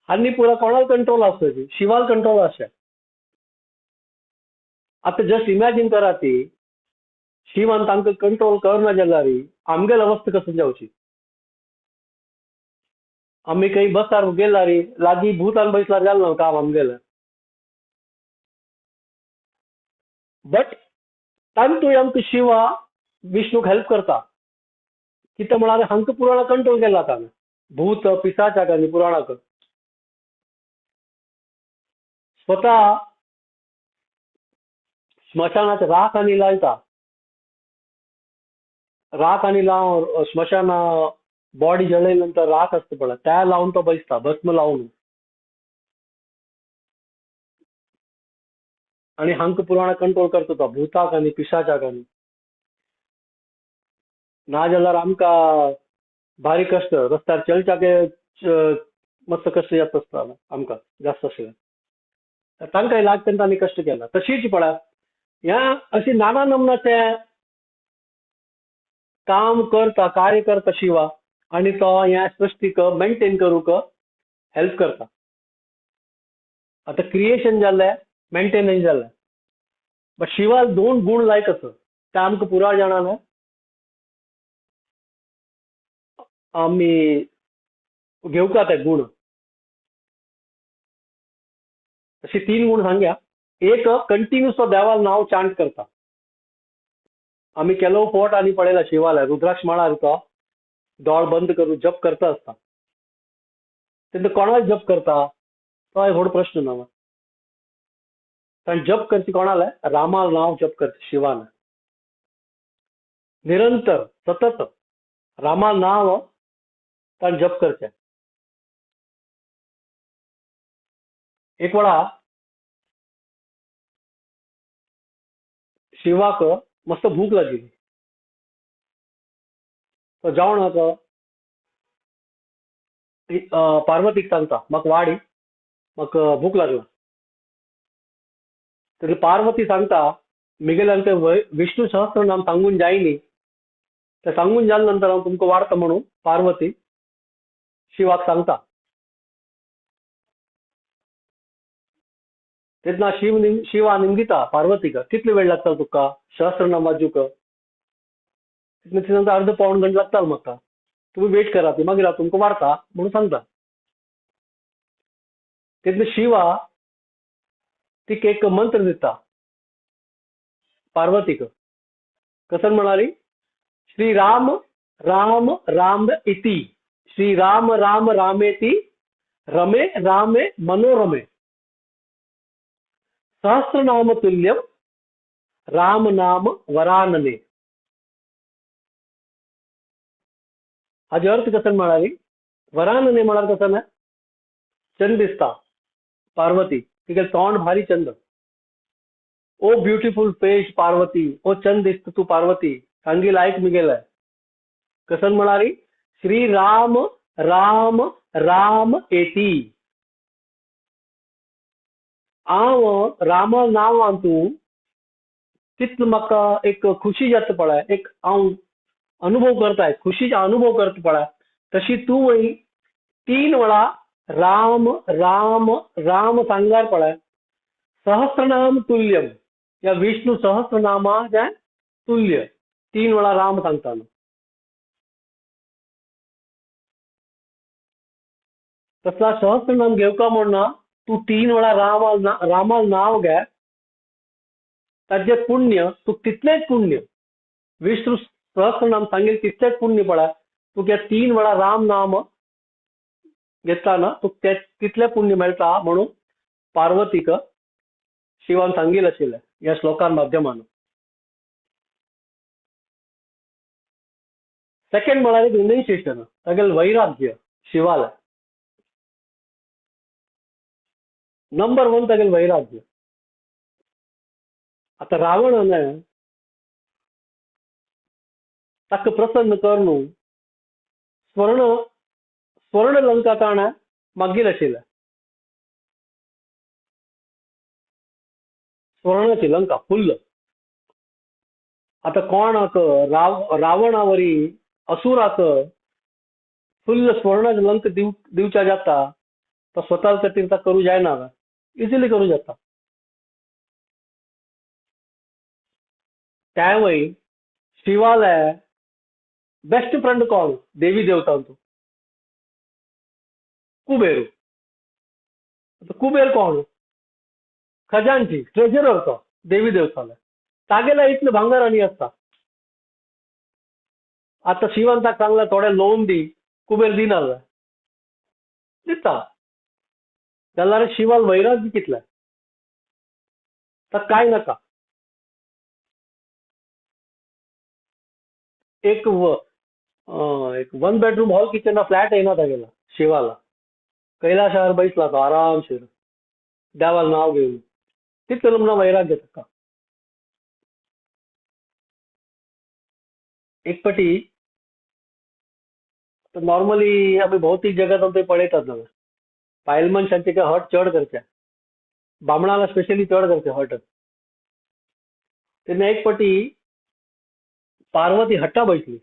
हांनी पुरा कोणाल कंट्रोल आसता, शिवाल कंट्रोल आसा. आतां जस्ट इमॅजीन करा ती शिवान तांकां कंट्रोल करना जाल्यार आमगेल अवस्था कसं जावची. आमी खंय बसार गेल्यार लागीं भूतान बसल्यार जालें ना काम आमगेलें. बट तांतूय आमकां शिवा विष्णूक हेल्प करता. कितें म्हळ्यार हांकां पुराणाक कंट्रोल केला ताणें, भूत पिसाच्याक आनी पुराणाक. स्वता स्मशानाक राख आनी लायता, राख आनी लावन स्मशाना बॉडी जळयल्या नंतर राख आसता पळय त्या लावन तो बसता, भस्म लावन, आनी हांकां पुराणाक कंट्रोल करता तो भूताक आनी पिशाच्याक. आनी ना जाल्यार आमकां भारी कश्ट रस्त्यार चलच्याक मस्त कश्ट जाता आसता आमकां जास्त आशिल्लें. तांकां लाग तेन्ना आमी कश्ट केला. तशीच पळय ह्या अशी नाना नमनाचे काम करता, कार्य करता शिवा, आनी तो ह्या सृश्टीक मेंटेन करूंक हेल्प करता. आतां क्रिएशन जालें, मेंटेनन्स जालें, बट शिवाक दोन गूण लायक आसा ते आमकां पुराय जाणां आमी घेवका ते गूण. अशे तीन गूण सांगया. एक, कंटिन्यूस तो देवाक नांव चांट करता. आमी केलो फोट आनी पळयला शिवाला रुद्राक्ष माळार तो दोळ बंद करून जप करता आसता. तेन्ना कोणाक जप करता तो एक व्हड प्रश्न ना. कारण जप करची कोणाला, रामा नांव जप करचे शिवान निरंतर सतत रामा नांव ताणें जप करचें. एक वेळा शिवाक मस्त भूक लागिल्ली, तो जेवणाक पार्वतीक सांगता म्हाका वाडी, म्हाका भूक लागला. तरी पार्वती सांगता मिगेल्यान ते विष्णू सहस्त्रनाम सांगून जायनी, ते सांगून जाले नंतर हांव तुमकां वाडटा म्हणून पार्वती शिवाक सांगता. तेन्ना शिवा निमगिता पार्वतीक कितले वेळ लागता तुका सहस्त्रनाम वाजूक, ती सांगता अर्द पाऊण घंटा लागता म्हाका, तुमी वेट करा ती मागीर हांव तुमकां वाडटा म्हणून सांगता. तेन्ना शिवा तिका एक मंत्र दिता पार्वतीक, कसं म्हणाली श्री राम राम राम इति, श्री राम राम रामेति रमे रामे मनोरमे, सहस्रनाम तुल्यम राम नाम वरानने. हाजो अर्थ कसं म्हणाली वरानने म्हळ्यार कसं ना, चंद दिसता पार्वती तिगे तोंड भारी चंद, ओ ब्युटिफुल फेस पार्वती, ओ चंद दिसता तूं पार्वती सांगी लायक मिगेलाय. कसं म्हणाली श्री राम राम राम एती, हांव राम नांवान तूं तितलो म्हाका एक खुशी जाता पळय, एक हांव अनुभव करताय, खुशीचो अनुभव करता पळय, तशी तूं वय तीन वेळा राम राम राम सांगल्यार पळय सहस्रनाम तुल्यम, या विष्णू सहस्रनामाच्या तुल्य 3 वेळा राम सांगताना. तसला सहस्रनाम घेऊ का म्हणून तू 3 वेळा रामाल नाव घ्या, ताजे पुण्य तू तितलेच पुण्य विष्णू सहस्रनाम सांगेल तितलेच पुण्य पडा. तू त्या 3 वेळा राम नाम घेतला ना तू तितले पुण्य मेळता म्हणून पार्वतीक शिवान सांगेल आशिल्लें या श्लोकान माध्यमान. सेकंड म्हळ्यार रिनन्सिएशन, तागेलें वैराग्य शिवाला. नंबर 1 तागेलें वैराग्य. आता रावणान ताका प्रसन्न करून स्वर्ण लंका ताणें मागील आशिल्लें. स्वर्णाची लंका फुल्ल. आता कोणाक रावणावरी असुराक फुल्ल स्वर्णाची लंका दिवच्या जाता तो स्वतः खातीर ता करू जायना, इजिली करू जाता. त्यावय शिवाले बेस्ट फ्रेंड कोण देवी देवतांचो कुबेर. कुबेर कोण? खजानची, ट्रेजरर तो देवी देवताले. तागेला इतले भांगर आनी आसता. आता शिवान ताका सांगला थोडे लोन दी, कुबेर दिना दिता. जाल्यार शिवाल वैराग्य कितले तर काय नाका. एक 1 बेडरूम हॉल किचन फ्लॅट येना तागेला शिवाला. कैलाशावर बैसला तो आरामशीर देवाला नाव घेऊन. तितलं म्हणून वैराग्य ताका. एक पटी नॉर्मली आमी भौतीक जगात ते पळयतात ना, बायल मनशांचे काय हट चड करचे, बामणाला स्पेशली चड करचे हट. तेन्ना एक पटी पार्वती हट्टा बैसली,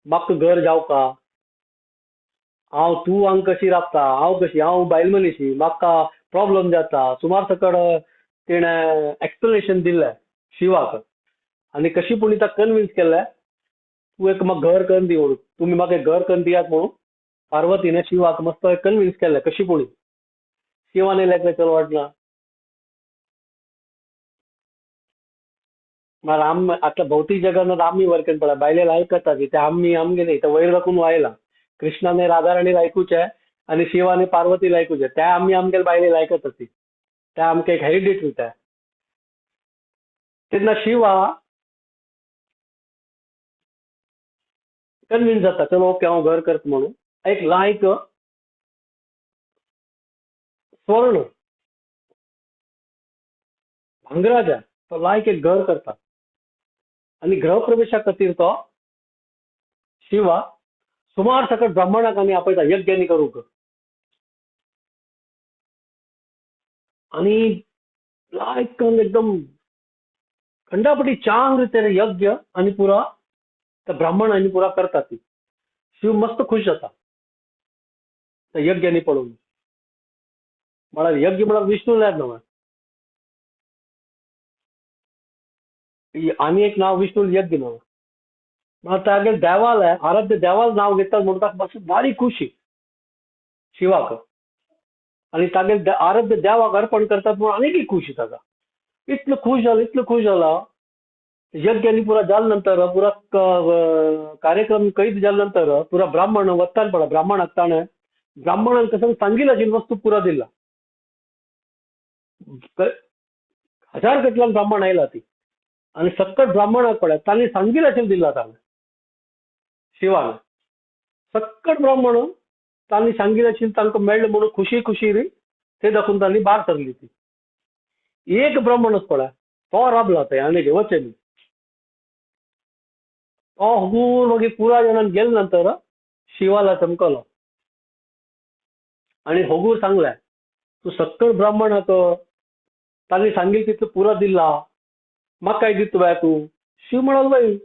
म्हाका घर जावका, हांव तूं हांग कशी राबता, हांव कशी, हांव बायल मनीशी, म्हाका प्रॉब्लम जाता. सुमार सकड तिणें एक्सप्लेनेशन दिलें शिवाक आनी कशी पूण ताका कन्विन्स केलें तूं एक म्हाका घर करून दी म्हणून, तुमी म्हाका एक घर करून दियात म्हणून पार्वतीने शिवाक मस्त कन्विन्स केलें कशी पूण. शिवान लेखलें चल वाटना. आम आतां भौतीक जगान आमी वर्केन पळय बायलेला आयकता ते आमी आमगेले ते वयर राखून वायला. कृष्णाने राधाराणीला ऐकूचे आनी शिवाने पार्वतीला ऐकूचे, त्या आमी आमगेले बायलेला आयकत ती, त्या आमकां एक हेरिडिटरी त्या. तेन्ना शिवा कन्विन्स जाता चलो ओके हांव घर करता म्हणून. एक लायक स्वर्ण भांगराजा तो लायक एक घर करता आनी गृहप्रवेशा खातीर तो शिवा सुमार सकट ब्राह्मणाक आनी आपयता यज्ञानी करूंक. आनी लायक एकदम खंडापटी चांग रिते यज्ञ आनी पुरा त्या ब्राह्मणांनी पुरा करता ती. शिव मस्त खुश जाता त्या यज्ञानी पळोवन. म्हळ्यार यज्ञ म्हळ्यार विष्णू न्हय, आनी एक नाव विष्णू यज्ञ न्हय. म्हळ्यार तागेले देवाले आराध्य देवाल नाव घेतात म्हणून ताका मातशी बारीक खुशी शिवाक, आनी तागेले आराध्य देवाक अर्पण करतात म्हणून आनीक खुशी ताका. इतलो खुश जाला, इतलो खुश जाला. यज्ञानी पुरा जाले नंतर पुरा कार्यक्रम कैद जाले नंतर पुरा ब्राह्मण वत्तान पडा ब्राह्मणाक ताणें ब्राह्मणान कसं सांगितलं अशी वस्तू पुरा दिला. हजार कटल्यान ब्राह्मण आयला ती आनी सक्कट ब्राह्मणाक पळय तांणी सांगितलं अशें दिला ताणें शिवान. सक्कट ब्राह्मण तांणी सांगितलं अशें तांकां मेळ्ळें म्हणून खुशी खुशी रे ते दाखोवन तांणी भार सरली ती. एक ब्राह्मणच पळय तो राबला थंय आनी वचें न्ही. तो हगूर मागीर पुरा जाणान गेले नंतर शिवाला चमकलो आनी हगूर सांगलें तूं सक्कट ब्राह्मणाक तांणी सांगितलं तितलो पुरा दिला, म्हाका काय दिता बाय तूं. शिव म्हणालो बाई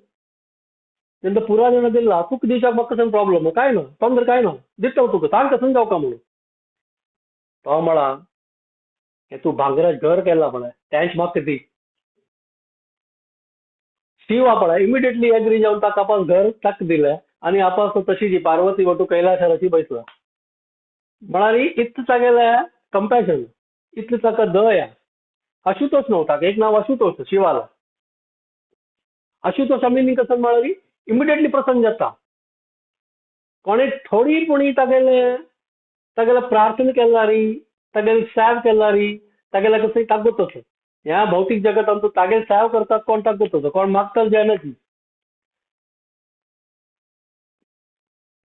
तेंका पुरा जाणां दिला, तुका दिवच्याक म्हाका कसो प्रॉब्लम काय ना, तोंदर काय ना, दिता तुका सांग कसं जावका म्हणून. तो म्हळा हे तूं भांगराज घर केला पळय तेंच म्हाका दी. शिव पळय इमिडिएटली एग्री जावन ताका आपस घर ताका दिलें आनी आपस तशी जी पार्वती वटू कैलासार अशी बसला. म्हळ्यार इतलें तागेलें कंपॅशन, इतलें ताका दया. आशुतोष न्हू ताका एक नांव आशुतोष शिवाला. आशुतोष मिनिंग कसो म्हळ्यार इमिडिएटली प्रसन्न जाता. कोणे थोडी पुणी तागेले तागेले प्रार्थना केल्यारी, तागेले सेव केल्यारी, तागेले कसं तागत तसो ह्या भौतीक जगतांत तागेले सेव करतात कोण तागत तसो कोण मागता जायना ती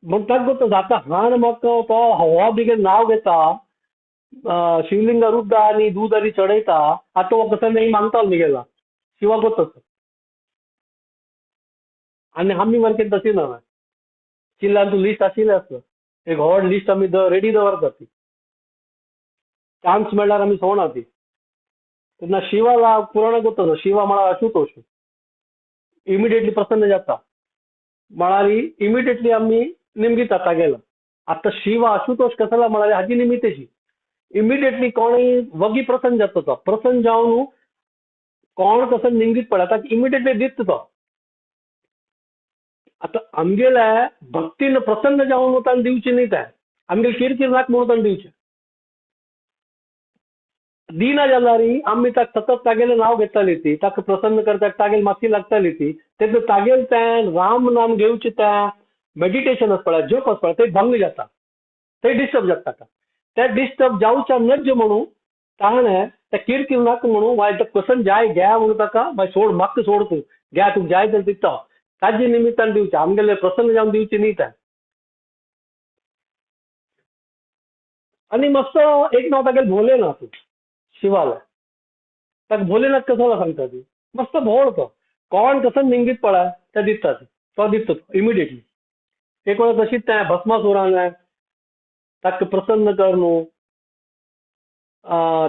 म्हण तागत जाता. हाण म्हाका तो हवा बिगेर नांव घेता, शिवलिंगा रुद्दा आनी दूद आनी चडयता. आतां तो कसो नाही मागता निगेला शिवा गोत. आनी आमी वरकेन तशी ना चिल्लान तूं लिस्ट आशिल्लें आसता, एक व्हड लिस्ट आमी रेडी दवरतात ती, चान्स मेळ्ळ्यार आमी सोडना ती. तेन्ना शिवाला पुराण गोत. शिवा म्हळ्यार आशुतोष इमिडिएटली प्रसन्न जाता म्हळ्यार इमिडिएटली आमी निमगिता तागेलो. आतां शिवा आशुतोष कसला म्हळ्यार हाजी निमित्तशी इमिडिएटली कोणूय वगी प्रसन्न जाता. तो प्रसन्न जावन कोण कसो निमगीत पडटा ताका इमिडिएटली दिता तो. आतां आमगेले भक्तीन प्रसन्न जावन ताणें दिवचें न्ही तें, आमगेले किरकिर नाका म्हणून ताणें दिवचें. दिना जाल्यार आमी ताका सतत तागेलें नांव घेताली ती, ताका प्रसन्न करता तागेले माथी लागताली ती. तेन्ना तागेलें तें राम नाम घेवचें तें मेडिटेशन आसता पळय, जप आसता पळय, तें भंग जाता, तें डिस्टर्ब जाता ताका. तें डिस्टर्ब जावच्या नज म्हणून ताणें तें किरकिर नाका म्हणून वाय प्रसन्न जाय घ्या म्हणून ताका मागीर सोड म्हाका सोड तूं घ्या तुका जाय जाल्यार दिता. ताजे निमित्तान दिवचें, आमगेले प्रसन्न जावन दिवचें न्ही तें. आनी मस्त एक नांव तागेलें भोलेनाथ शिवाला. ताका भोलेनाथ कसो सांगता ती मस्त भोळ तो कोण कसो निमगीत पळय ते दिता तो दिता इमिडिएटली. एक वेळा तशीच तें भस्मासुरान ताका प्रसन्न कर न्हू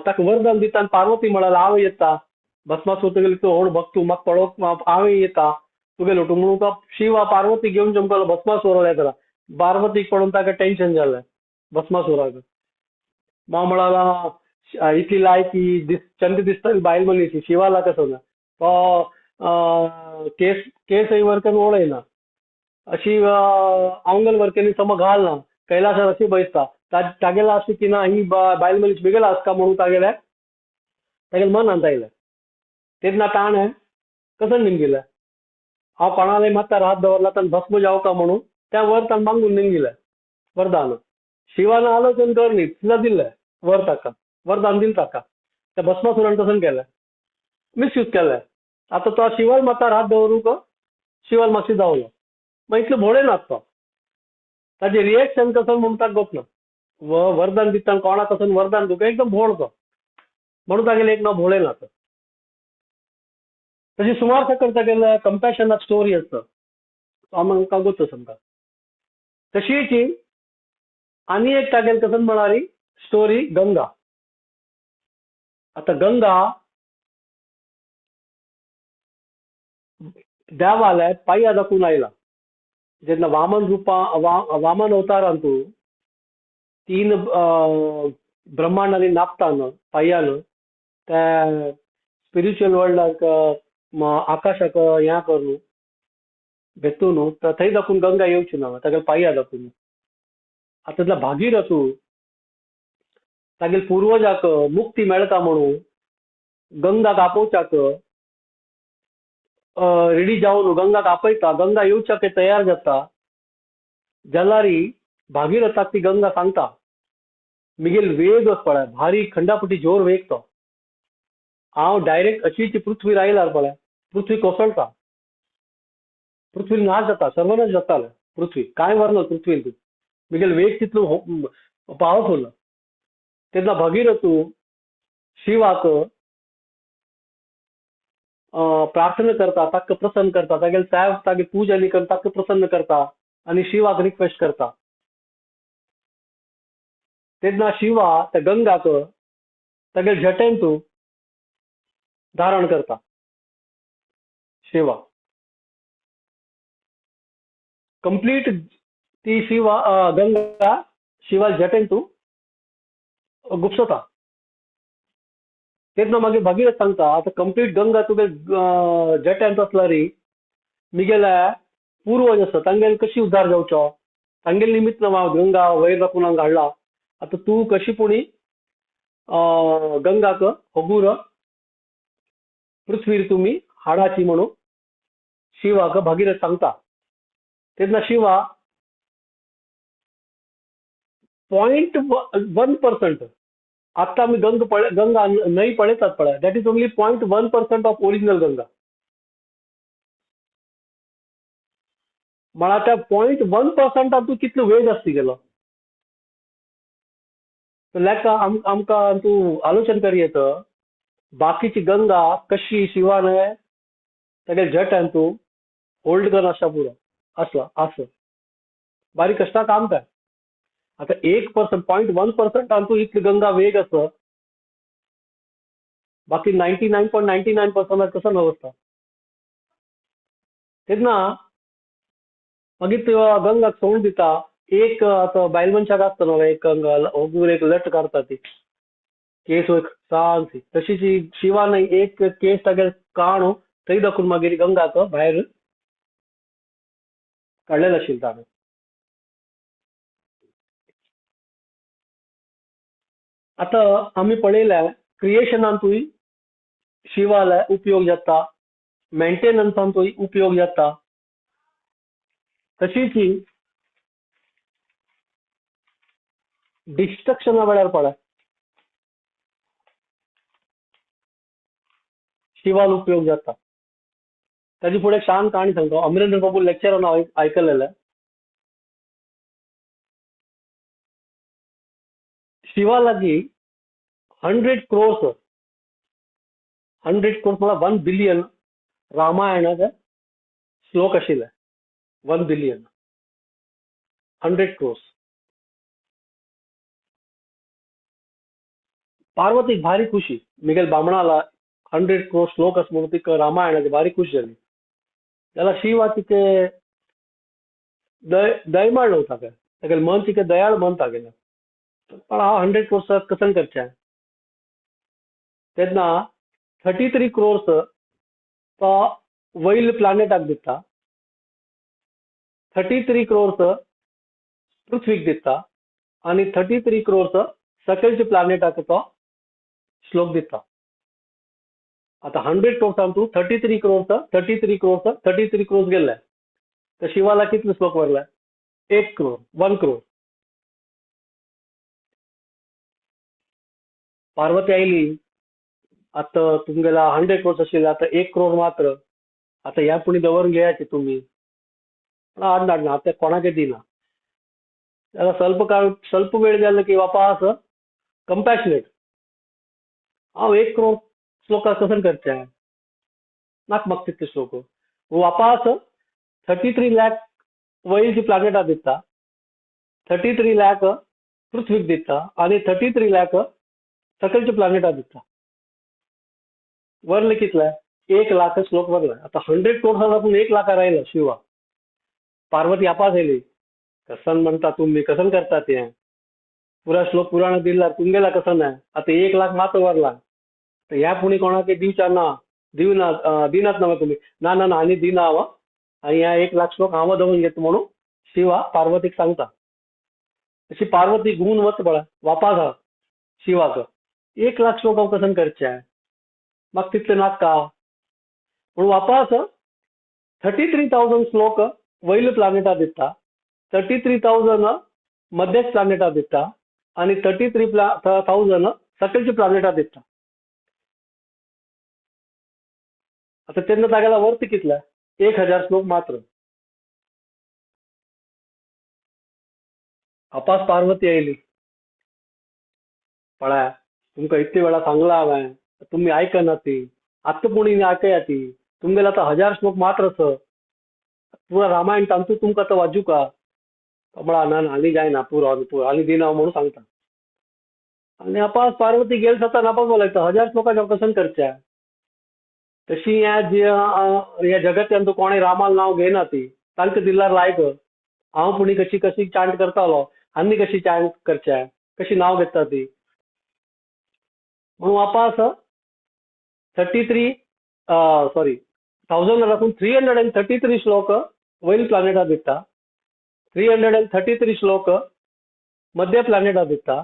ताका वरदान दिता आनी पार्वती म्हळ्यार हांव येता भस्मासूर तुगेलो तूं व्हड भक्त म्हाका पळोवंक हांव येता तुगेलो म्हणून तो शिवा पार्वती घेवन चमकलो भस्मासुराक येता. पार्वतीक पळोवन ताका टेन्शन जालें भस्मासुराक. मागीर म्हळाला इतली लायकी चंद दिसता बायल मनीस शिवाला कसो ना तो केस केसय वरकन वळयना अशी आंगल वरकेनी सम घालना कैलासार अशी बैसता तागेला अशी की ना ही बायल मनीस बिगेला आसता म्हणून तागेले तागेले मनांत आयलें. तेन्ना ताणें कसो निमगिलें हांव कोणाले मात्ता हात दवरला ताणें भस्म जावका म्हणून त्या वर ताणें मागून निमगिलें वरदान. शिवान आलोचन कर न्ही तिला दिलें वर ताका वरदान दिलें ताका. त्या भस्मासुरान तशें केलें मिसयूज केलें. आतां तो शिवाल मातार हात दवरूंक शिवाल मातशी धांवलो मागीर इतलो भोळेनाथ तो ताजें रिएक्शन कसो म्हणून ताका गोत ना. वरदान दिता कोणाक कसो वरदान दिवंक एकदम भोळ तो म्हणून तागेलें एक नांव भोळेनाथ. तशी सुमार सकल तागेलें कंपॅशनाक स्टोरी आसता आमकां गोत समजा. तशीच आनी एक तागेलें कसो म्हळ्यार स्टोरी गंगा. आतां गंगा देवालय पांया दाखून आयला जेन्ना वामन रुपा वामन अवतारान तूं तीन ब्रह्मांडांनी नापतान पांयान त्या स्पिरिच्युअल वर्ल्डाक आकाशाक हें करून भेतू न्हू थंय दाखून गंगा येवची ना तागेले पांया दाखून. आतां भागीरथ तागेले पुर्वजाक मुक्ती मेळटा म्हणून गंगाक आपोवच्याक रेडी जावन गंगाक आपयता. गंगा येवच्याक तयार जाता जाल्यार भागीरथाक ती गंगा सांगता मिगेल वेग पळय भारी खंडापटी जोर वेग तो हांव डायरेक्ट अशीच पृथ्वीर आयल्यार पळय पृथ्वी कोसळटा, पृथ्वी नाश जाता, सर्वनाश जाता पृथ्वी कांय वरना पृथ्वीन मिगेल वेग तितलो पावरफुल. तेन्ना भगीरथ शिवाक प्रार्थना करता, ताका प्रसन्न करता, तागेले साहेब तागे पूजा करून ताका प्रसन्न करता आनी शिवाक रिक्वेस्ट करता. तेन्ना शिवा त्या गंगाक तागेले जटेन तूं धारण करता. शिवा कंप्लीट ती शिवा गंगा शिवा जटेन तूं गुपसता. तेन्ना मागीर भगीरथ सांगता आतां कंप्लीट गंगा तुगे जट्यांत आसल्यार मिगेल्या पूर्वज आसा तांगेल कशी उद्धार जावचो, तांगेल निमित्त हांव गंगा वयर दाखोवन हांगा हाडला, आतां तूं कशी पुणी गंगाक हगूर पृथ्वीर तुमी हाडाची म्हणून शिवाक भगीरथ सांगता. तेन्ना शिवा 0.1% आत्ता आमी गंगा पळय, गंगा न्हंय पळयतात पळय, that is only 0.1% of original Ganga. म्हळ्यार त्या 0.1% तूं कितलो वेग आसता गेलो. लेखा आमकां तूं आलोचन करी येता बाकीची गंगा कशी शिवान तागे जटान तूं होल्ड कर आसता पुरो आसला आस बारीक कश्टा काम काय. आतां 1% 0.1% तूं इतली गंगा वेग आसा, बाकी 99.99% कसो नवसता. तेन्ना मागीर त्यो गंगाक सोडून दिता. एक आतां बायल मनशाक आसता न्हू एक हगूर एक लट काडटा ती केस एक सान तशीच शिवान एक केस तागे काणू थंय दाखोवन मागीर गंगाक भायर काडलेलो आशिल्लें ताणें. आतां आमी पळयल्या क्रिएशनांतूय शिवाले उपयोग जाता, मेंटेनन्सांतूय उपयोग जाता, तशीच डिस्ट्रक्शना वेळार पळय शिवाल उपयोग जाता. ताजे फुडें शांत काणी सांगता. अमरेंद्र बाबू लेक्चरान हांव आयकलेलें. शिवा लागीं 100 crores, 100 crores म्हळ्यार 1 बिलियन रामायणाचे श्लोक आशिल्ले. 1 बिलियन 100 crores. पार्वतीक भारी खुशी, मिगेल बामणाला 100 crores श्लोक आसा म्हणून तिका रामायणाची भारी खुश जाली. जाल्यार शिवा तिके दयमाळ न्हू ताका, तागेलें मन तिका दयाळ मन तागेलें. पण हांव 100 crores कसन करचें. तेन्ना 33 crores तो वयल प्लॅनेटाक दिता, 33 crores पृथ्वीक दिता आनी 33 crores सकयलच्या प्लॅनेटाक तो श्लोक दिता. आतां 100 crores तूं 33 crores 33 crores 33 crores गेल्ले, तर शिवाला कितले श्लोक वरले? 1 crore, 1 crore. Parvati आयली, आतां तुमगेला 100 crores आशिल्ले, आतां 1 crore मात्र, आतां ह्या पुणी दवरून घेयाचे तुमी. आड ना आतां कोणाकय दिना. जाल्यार स्वल्प काळ स्वल्प वेळ जालो की वापास कंपॅशनेट, हांव 1 crore श्लोका कसन करचें, नाक म्हाका तितले श्लोक. वापास 33 lakh वयलची प्लॅनेटाक दिता, 33 lakh पृथ्वीक दिता आनी 33 lakh सकयलच्या प्लॅनेटाक दिता. वरले कितले? 1 लाख श्लोक वरले. आतां 100 crores आपूण 1 लाखार आयलो शिवा. पार्वती आपास आयली, कसन म्हणटा तुमी कसन करता तें, पुरा श्लोक पुराण दिला तुमगेला कसन आहे, आतां 1 लाख मात्र वरला, तर ह्या पुणी कोणाक दिवचा ना, दिवना दिनात ना तुमी, ना ना ना आनी दिना हांव आनी ह्या 1 लाख श्लोक हांव दवरून घेता म्हणून शिवा पार्वतीक सांगता. अशी पार्वती घुंवून वच पळय वापास आहा शिवाक, 1 लाख श्लोक हांव कसन करचें, म्हाका तितलें नाका. पूण वापास 33,000 श्लोक वयल्या प्लॅनेटाक दिता, 33,000 मध्यच प्लॅनेटाक दिता आनी 33,000 सकयलच्या प्लॅनेटाक दिता. आतां तेन्ना तागेला वर्थ कितले? 1,000 श्लोक मात्र. आपास पार्वती आयली, पळय तुमकां इतले वेळा सांगलां हांवें, तुमी आयकना ती, आतां पुणी आयकया ती, तुमगेले आतां 1000 श्लोक मात्र आसा, पुरा रामायण तांतू तुमकां आतां वाजूका. म्हळा ना ना आनी जायना, पुरो पुरो आनी दिना म्हणून सांगता. आनी आपास पार्वती गेल जाता नापास बोलायता 1000 श्लोकाचें कसन करचें. तशी ह्या ह्या जगत्यान कोणें रामाल नांव घेयना ती, तांकां दिल्यार लायक हांव पुणी कशी कशी चांट करतालो, आनी कशी चांट करचें, कशी नांव घेता ती. म्हणून वापास थर्टी थ्री सॉरी थावजंड दाखून 333 श्लोक वयल प्लॅनेटा दिता, 333 श्लोक मध्य प्लॅनेटा दिता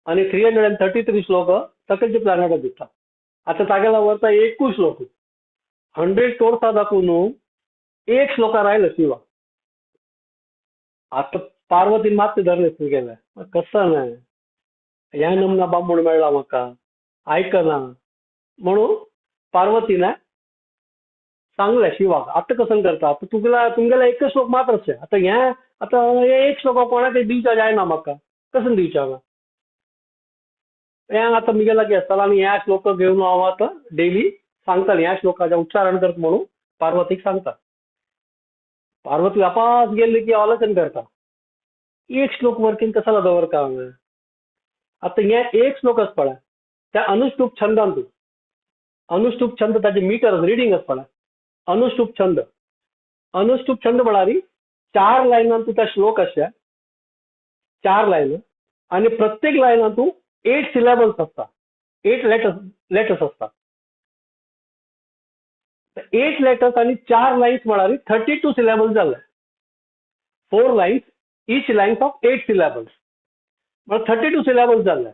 आनी 333 श्लोक सकलच्या प्लॅनेटा दिता. आतां तागेला वरता एकूच श्लोक, 100 क्रोर्सा दाखोवन एक श्लोकार आयलो शिवा. आतां पार्वतीन मात धरले गेले, कसं नाही ह्या नमना बामूण मेळ्ळा म्हाका, आयकना म्हणून पार्वतीन सांगलें शिवाक, आतां कसं करता, आतां तुगेला तुमगेला एकच श्लोक मात्र आसा, आतां हें आतां हे एक श्लोक कोणाक दिवचा जायना म्हाका, कसं दिवचा हें आतां म्हगे लागीं आसतालो आनी ह्या श्लोक घेवन हांव आतां डेली सांगतालें, ह्या श्लोकाचें उच्चारण करता म्हणून पार्वतीक सांगता. पार्वती वापस गेली की आलोचन करता, एक श्लोक वर्कीन कसाला दवरता हांवें, आतां हें एक श्लोक आसा पळय त्या अनुष्टुप छंदान, तूं अनुष्टुप छंद ताजे मिटर रिडींग आसा पळय, अनुष्टुप छंद, अनुष्टुप छंद म्हळ्यार 4 लायनान तूं त्या श्लोक आसा, 4 लायन आनी प्रत्येक लायनान तूं 8 सिलेबल्स आसता, 8 लेटर्स आसता. 8 लेटर्स आनी 4 लायन्स म्हळ्यार 32 सिलेबल्स जाले. 4 lines, each lines of 8 syllables, म्हळ्यार 32 सिलेबल्स जाले.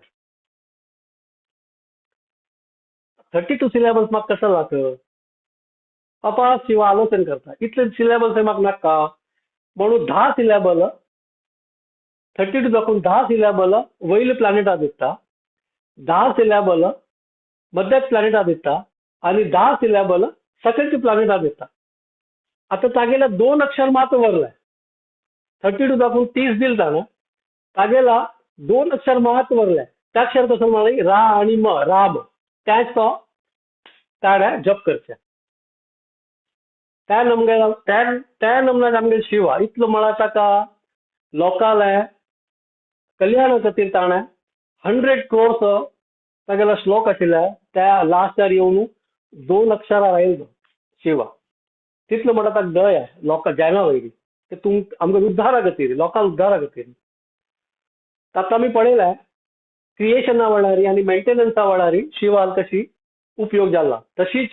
32 सिलेबल्स म्हाका कसो जाता, बापा शिवा आलोचन करता, इतले सिलेबल्स म्हाका नाका म्हणून 10 सिलेबल, 32 दाखोवन 10 सिलेबल वयले प्लॅनेटा दिता, 10 सिलेबल मध्य प्लॅनेटा दिता आनी 10 सिलेबल सकलच्या प्लॅनेटा दिता. आतां तागेल्या 2 अक्षर मात्र वरले, 32 दाखोवन 30 दिलता न्हू, तागेला 2 अक्षर मात्र वरले. त्या अक्षर कसो म्हळ्यार रा आनी म, राम, त्याच तो ताणें जप करचें. त्या नमग्या त्या नमनाक आमगे शिवा इतलो म्हळ्यार ताका लोकांले कल्याण खातीर ताणें 100 क्रोर्स तागेलो श्लोक आशिल्ले, त्या लास्टार येवन 2 अक्षरां रायलो शिवा. तितलो म्हणटा ताका दया लोकां जायना वयली ते तुम आमकां उद्धारा खातीर, लोकांक उद्धारा खातीर. आतां आमी पळयलें क्रिएशना वेळार आनी मेंटेनन्सा वेळार शिवाल कशी उपयोग जाला, तशीच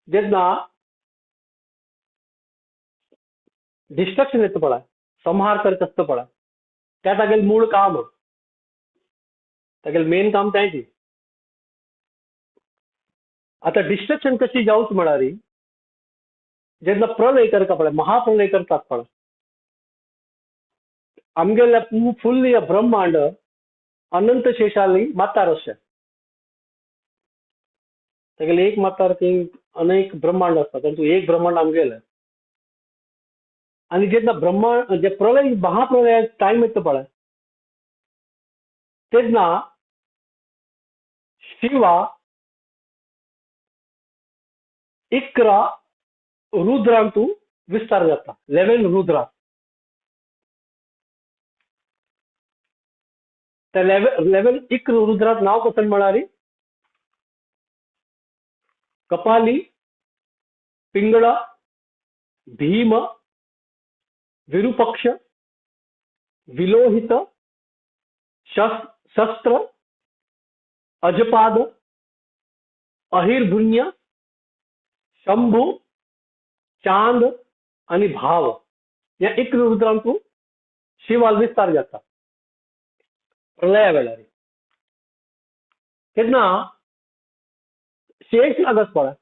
जेन्ना डिस्ट्रक्शन येता पळय, संहार करता आसता पळय, त्या तागेलें मूळ काम, तागेलें मेन काम तेंच. आतां डिस्ट्रक्शन कशी जावच म्हळ्यार जेन्ना प्रलय करता पळय, महाप्रलय करतात पळय, आमगेल्या फुल्ल ब्रह्मांड अनंत शेषाली मातार आसा, तागेले एक मातार ती अनेक ब्रह्मांड आसता, तातूंत एक ब्रह्मांड आमगेलें. आनी जेन्ना ब्रह्मांड जे प्रलय महाप्रलय टायम येता पळय तेन्ना शिवा 11 रुद्रांतू विस्तार जाता, 11 रुद्रा. त्या 11 11 रुद्रात नाव कसं म्हळ्यार कपाली, पिंगळा, भीम, विरूपक्ष, विलोहित, शस्त्र, अजपाद, अहिर्भुन्य, शंभू, चांद आनी भाव. ह्या 11 रुद्रांतू शिवाल विस्तार जाता प्रलया वेळार. तेन्ना शेष नाग आसा पळय,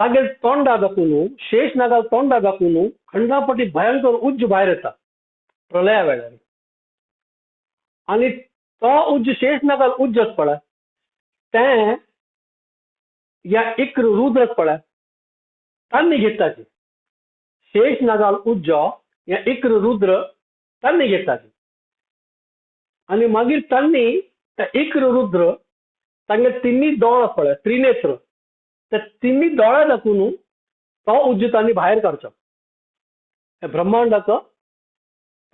तागेर तोंडा दाखोवन, शेष नागाल तोंडा दाखोवन खंडापटी भयंकर उज्ज भायर येता प्रलया वेळार. आनी तो उज्ज शेष नागाल उज्ज आसा पळय, तें ह्या 11 रुद्र आसा पळय तांणी घेताची. शेष नागाल उज्ज ह्या 11 रुद्र तांणी घेताची आनी मागीर तांणी त्या 11 रुद्र तांगे तिन्ही दोळ आसा पळय, त्रिनेत्र, त्या तिन्ही दोळ्या दाखोवन तो उज्ज तांणी भायर काडचो, ब्रह्मांडाचो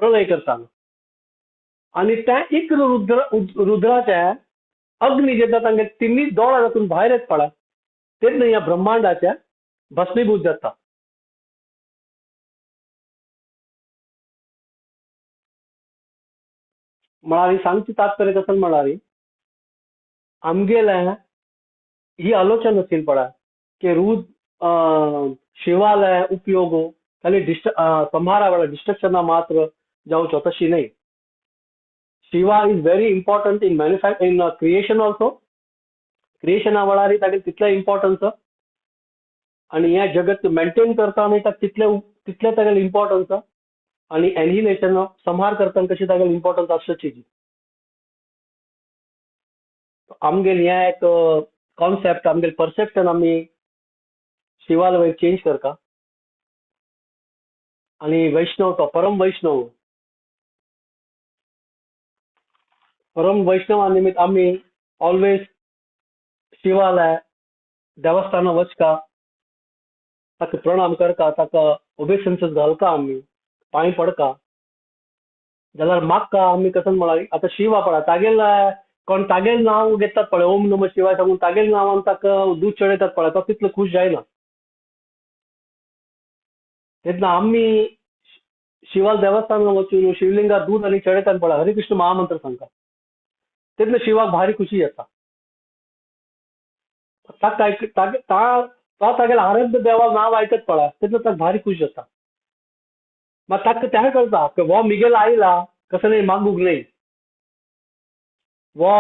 प्रलय करताना. आनी त्या 11 रुद्र रुद्राच्या अग्नी जेन्ना तांगे तिन्ही दोळ्या दाखोवन भायर येत पळय तेन्ना ह्या ब्रह्मांडाच्या भस्मीभूत जाता. म्हळ्यार सांगची तात्पर्य कसं म्हळ्यार आमगेल्या ही आलोचना असेल पळा की रुद्र शिवालय उपयोग खाली संहारा वेळार डिस्ट्रक्शना मात्र जावचो, तशी न्हय. Shiva is very important in in creation also. क्रिएशना वेळार तागेले तितले इम्पॉर्टन्स आनी हें जगत मेंटेन करता आनी ताका तितले तितले तागेले इम्पॉर्टन्स आनी एनिहिलेशन संहार करतना कशी तागेले इम्पॉर्टन्स आसची. आमगेले हें एक कॉन्सेप्ट, आमगेले परसेप्शन आमी शिवाल वयर चेंज करता आनी वैष्णव तो परम वैष्णव, परम वैष्णवा निमित्त आमी ऑलवेज शिवालय देवस्थाना वचका, ताका प्रणाम करका, ताका ओबेसन्सेस घालका, आमी पांय पडका जाल्यार मागका आमी कसो म्हळ्यार आतां शिवा पळय तागेल कोण तागेल नांव घेतात पळय, ओम नमः शिवाय सांगून तागेल नांवान ताका दूद चडयतात पळय, तो तितलो खूश जायना. तेन्ना आमी शिवाल देवस्थानात वचून शिवलिंगार दूद आनी चडयतात पळय, हरे कृष्ण महामंत्र सांगता, तेन्ना शिवाक भारी खुशी येता. ताका तो तागेले आराध्य देवा नांव आयकत पळय तेन्ना ताका भारी खुश जाता. मात ताका त्या कळटा की हो मिगेल आयला कसो न्हय मागूंक न्हय, हो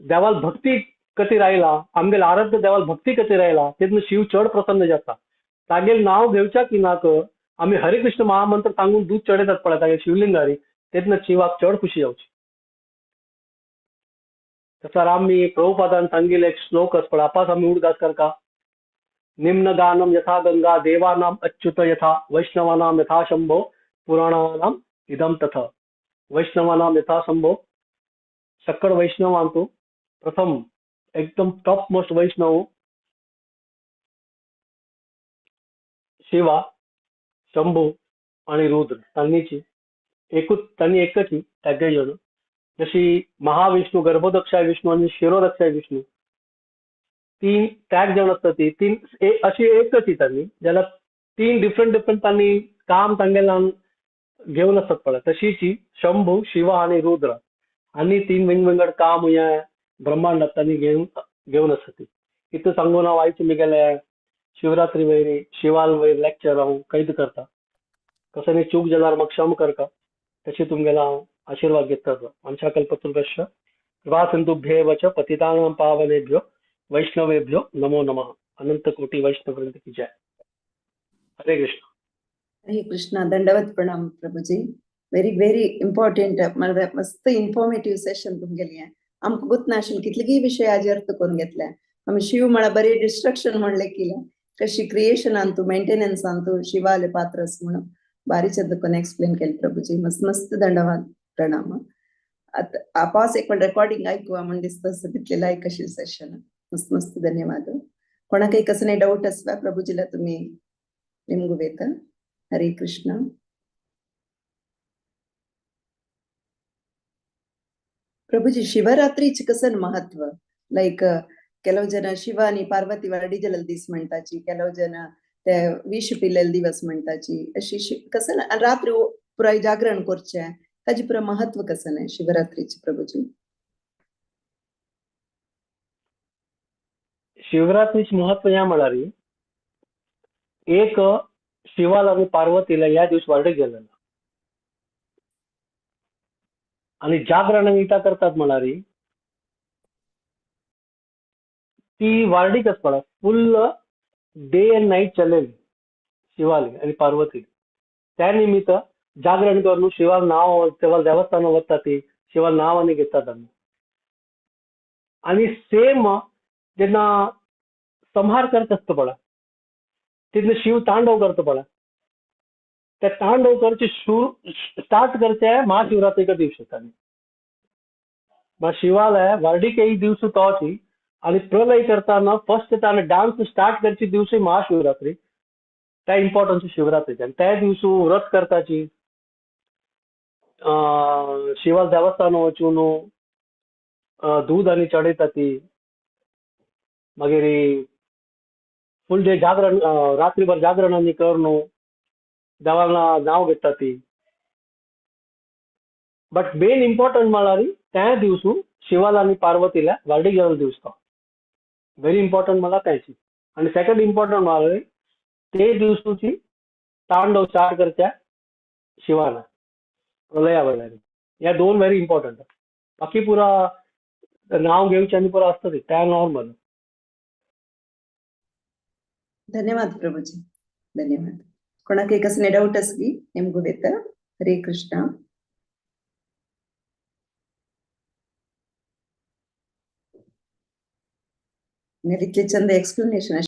देवाल भक्ती खातीर आयला, आमगेले आराध्य देवाल भक्ती खातीर आयला, तेन्ना शिव चड प्रसन्न जाता. तागेले नांव घेवच्या की नाक आमी हरे कृष्ण महामंत्र सांगून दूद चडयतात पळय तागेले शिवलिंगारी, तेन्ना शिवाक चड खुशी जावची. तसो आमी प्रभुपादान सांगिल्ले एक श्लोक आसा पळय, आपास आमी उडगास करता, निम्न गानम यथा गंगा देवानाम अच्युत यथा वैष्णवानाम यथा शंभो पुराणानाम इदम तथा. वैष्णवानाम यथा शंभो, सकळ वैष्णवांतु प्रथम एकदम टॉप मोस्ट वैष्णव शिवा, शंभू आणि रुद्र, तांणीची एकूच, तांणी एकच त्यागे जण. जशी महाविष्णू, गर्भोदक्षाय विष्णू आणि शिरोदक्षाय विष्णू, तीन त्याग जण असतात, ती तीन अशी एकच तांणी, ज्याला तीन डिफरंट डिफरंट तांणी काम तांगेला घेवन आसतात पळय, तशीच शंभू, शिवा आणि रुद्र आणि तीन विंगविंगड काम ह्या ब्रह्मांडात तांणी घेवन घेवन आसतात. ती इतलें सांगून हांव आयचे मिगेले शिवरात्री वयर शिवाल वयर लेक्चर हांव कैद करता. कसं न्ही चूक जाल्यार म्हाका क्षम करता, तशी तुमगेलो हांव आशिर्वाद घेता. वाञ्छाकल्पतरुभ्यश्च कृपा सिन्धुभ्येव च पतितानां पावनेभ्यो वैष्णवेभ्यो नमो नमः. अनंत कोटी वैष्णव वृंद की जय. हरे कृष्ण.
हरे कृष्ण. दंडवत प्रणाम प्रभुजी. व्हेरी व्हेरी इम्पॉर्टंट, मस्त इन्फॉर्मेटिव्ह सेशन तुमगेलें. आमकां गोत नाशिल्लें कितलेगी विशय आज अर्थ करून घेतले आमी. शिव म्हळ्यार बरी डिस्ट्रक्शन म्हणलें केलें, कशी क्रिएशनान तूं मेंटेनन्सान तूं शिवाले पात्र म्हणून बारी चंद कोण एक्सप्लेन केलें प्रभुजी. मस्त मस्त दंडवत प्रणाम. आतां आपास एक रेकॉर्डिंग आयकुवा म्हण दिसता तितलें लायक अशें सेशन. मस्त मस्त धन्यवाद. कोणाकय कसले डाऊट आसला प्रभुजीला तुम्ही निमगुवेत. हरे कृष्ण. प्रभुजी शिवरात्रीचे कसं महत्व, लाईक ಕೆಲವು ಜನ ಶಿವ आणि पार्वती वाडीजल दीस म्हणताची, ಕೆಲವು जण ते विष पिलेले दिवस म्हणताची, अशी कसं रात्री पुराय जागरण करचे, ताजी पुरा महत्व कसं नाही शिवरात्रीचे प्रभुजी?
शिवरात्रीचे महत्व ह्या म्हळ्यार एक शिवाला आणि पार्वतीला ह्या दिवस वाडीक गेलेला आणि जागरण इता करतात म्हळ्यार ती वार्डीक आसपा फुल डे अँड नाईट चलेल शिवाली आणि पार्वती. त्या निमित्त जागरण करून शिवाल नाव तेव्हा देवस्थान वता ती शिवाल नाव आनी घेतात आमी. आणि सेम जेन्ना संहार करत आसता पळय तेन्ना शिव तांडव करता पळय, त्या तांडव करचे स्टार्ट करचे महाशिवरात्रीच्या दिवशी. मग शिवालय वार्डीक एक दिवस तोची आणि प्रलय करताना फर्स्ट ताणें डान्स स्टार्ट करची दिवशी महाशिवरात्री, त्या इम्पॉर्टन्स शिवरात्रीचे. आणि त्या दिवसू व्रत करताची, शिवाल देवस्थान वचून दूध आनी चडयता ती, मागीर फुल डे जागरण, रात्रीभर जागरण आनी करून देवाला नाव घेता ती. बट मेन इम्पॉर्टंट म्हळ्यार त्या दिवसू शिवाला आनी पार्वतीला वार्डीक गेलो दिवस तो. व्हेरी इम्पॉर्टंट मला त्याची. आणि सेकंड इम्पॉर्टंट मला ते दिवसूची तांडव स्टार्ट करत्या शिवाना प्रलया वेळाने. या दोन व्हेरी इम्पॉर्टंट. बाकी पुरा नाव घेऊचे आणि पुरा असतं ते त्या नॉर्मल.
धन्यवाद प्रभूजी, धन्यवाद. कोणाक कसले डाऊट असली नेमकं वेत. हरे कृष्णा. इतले चंद एक्सप्लेनेशन.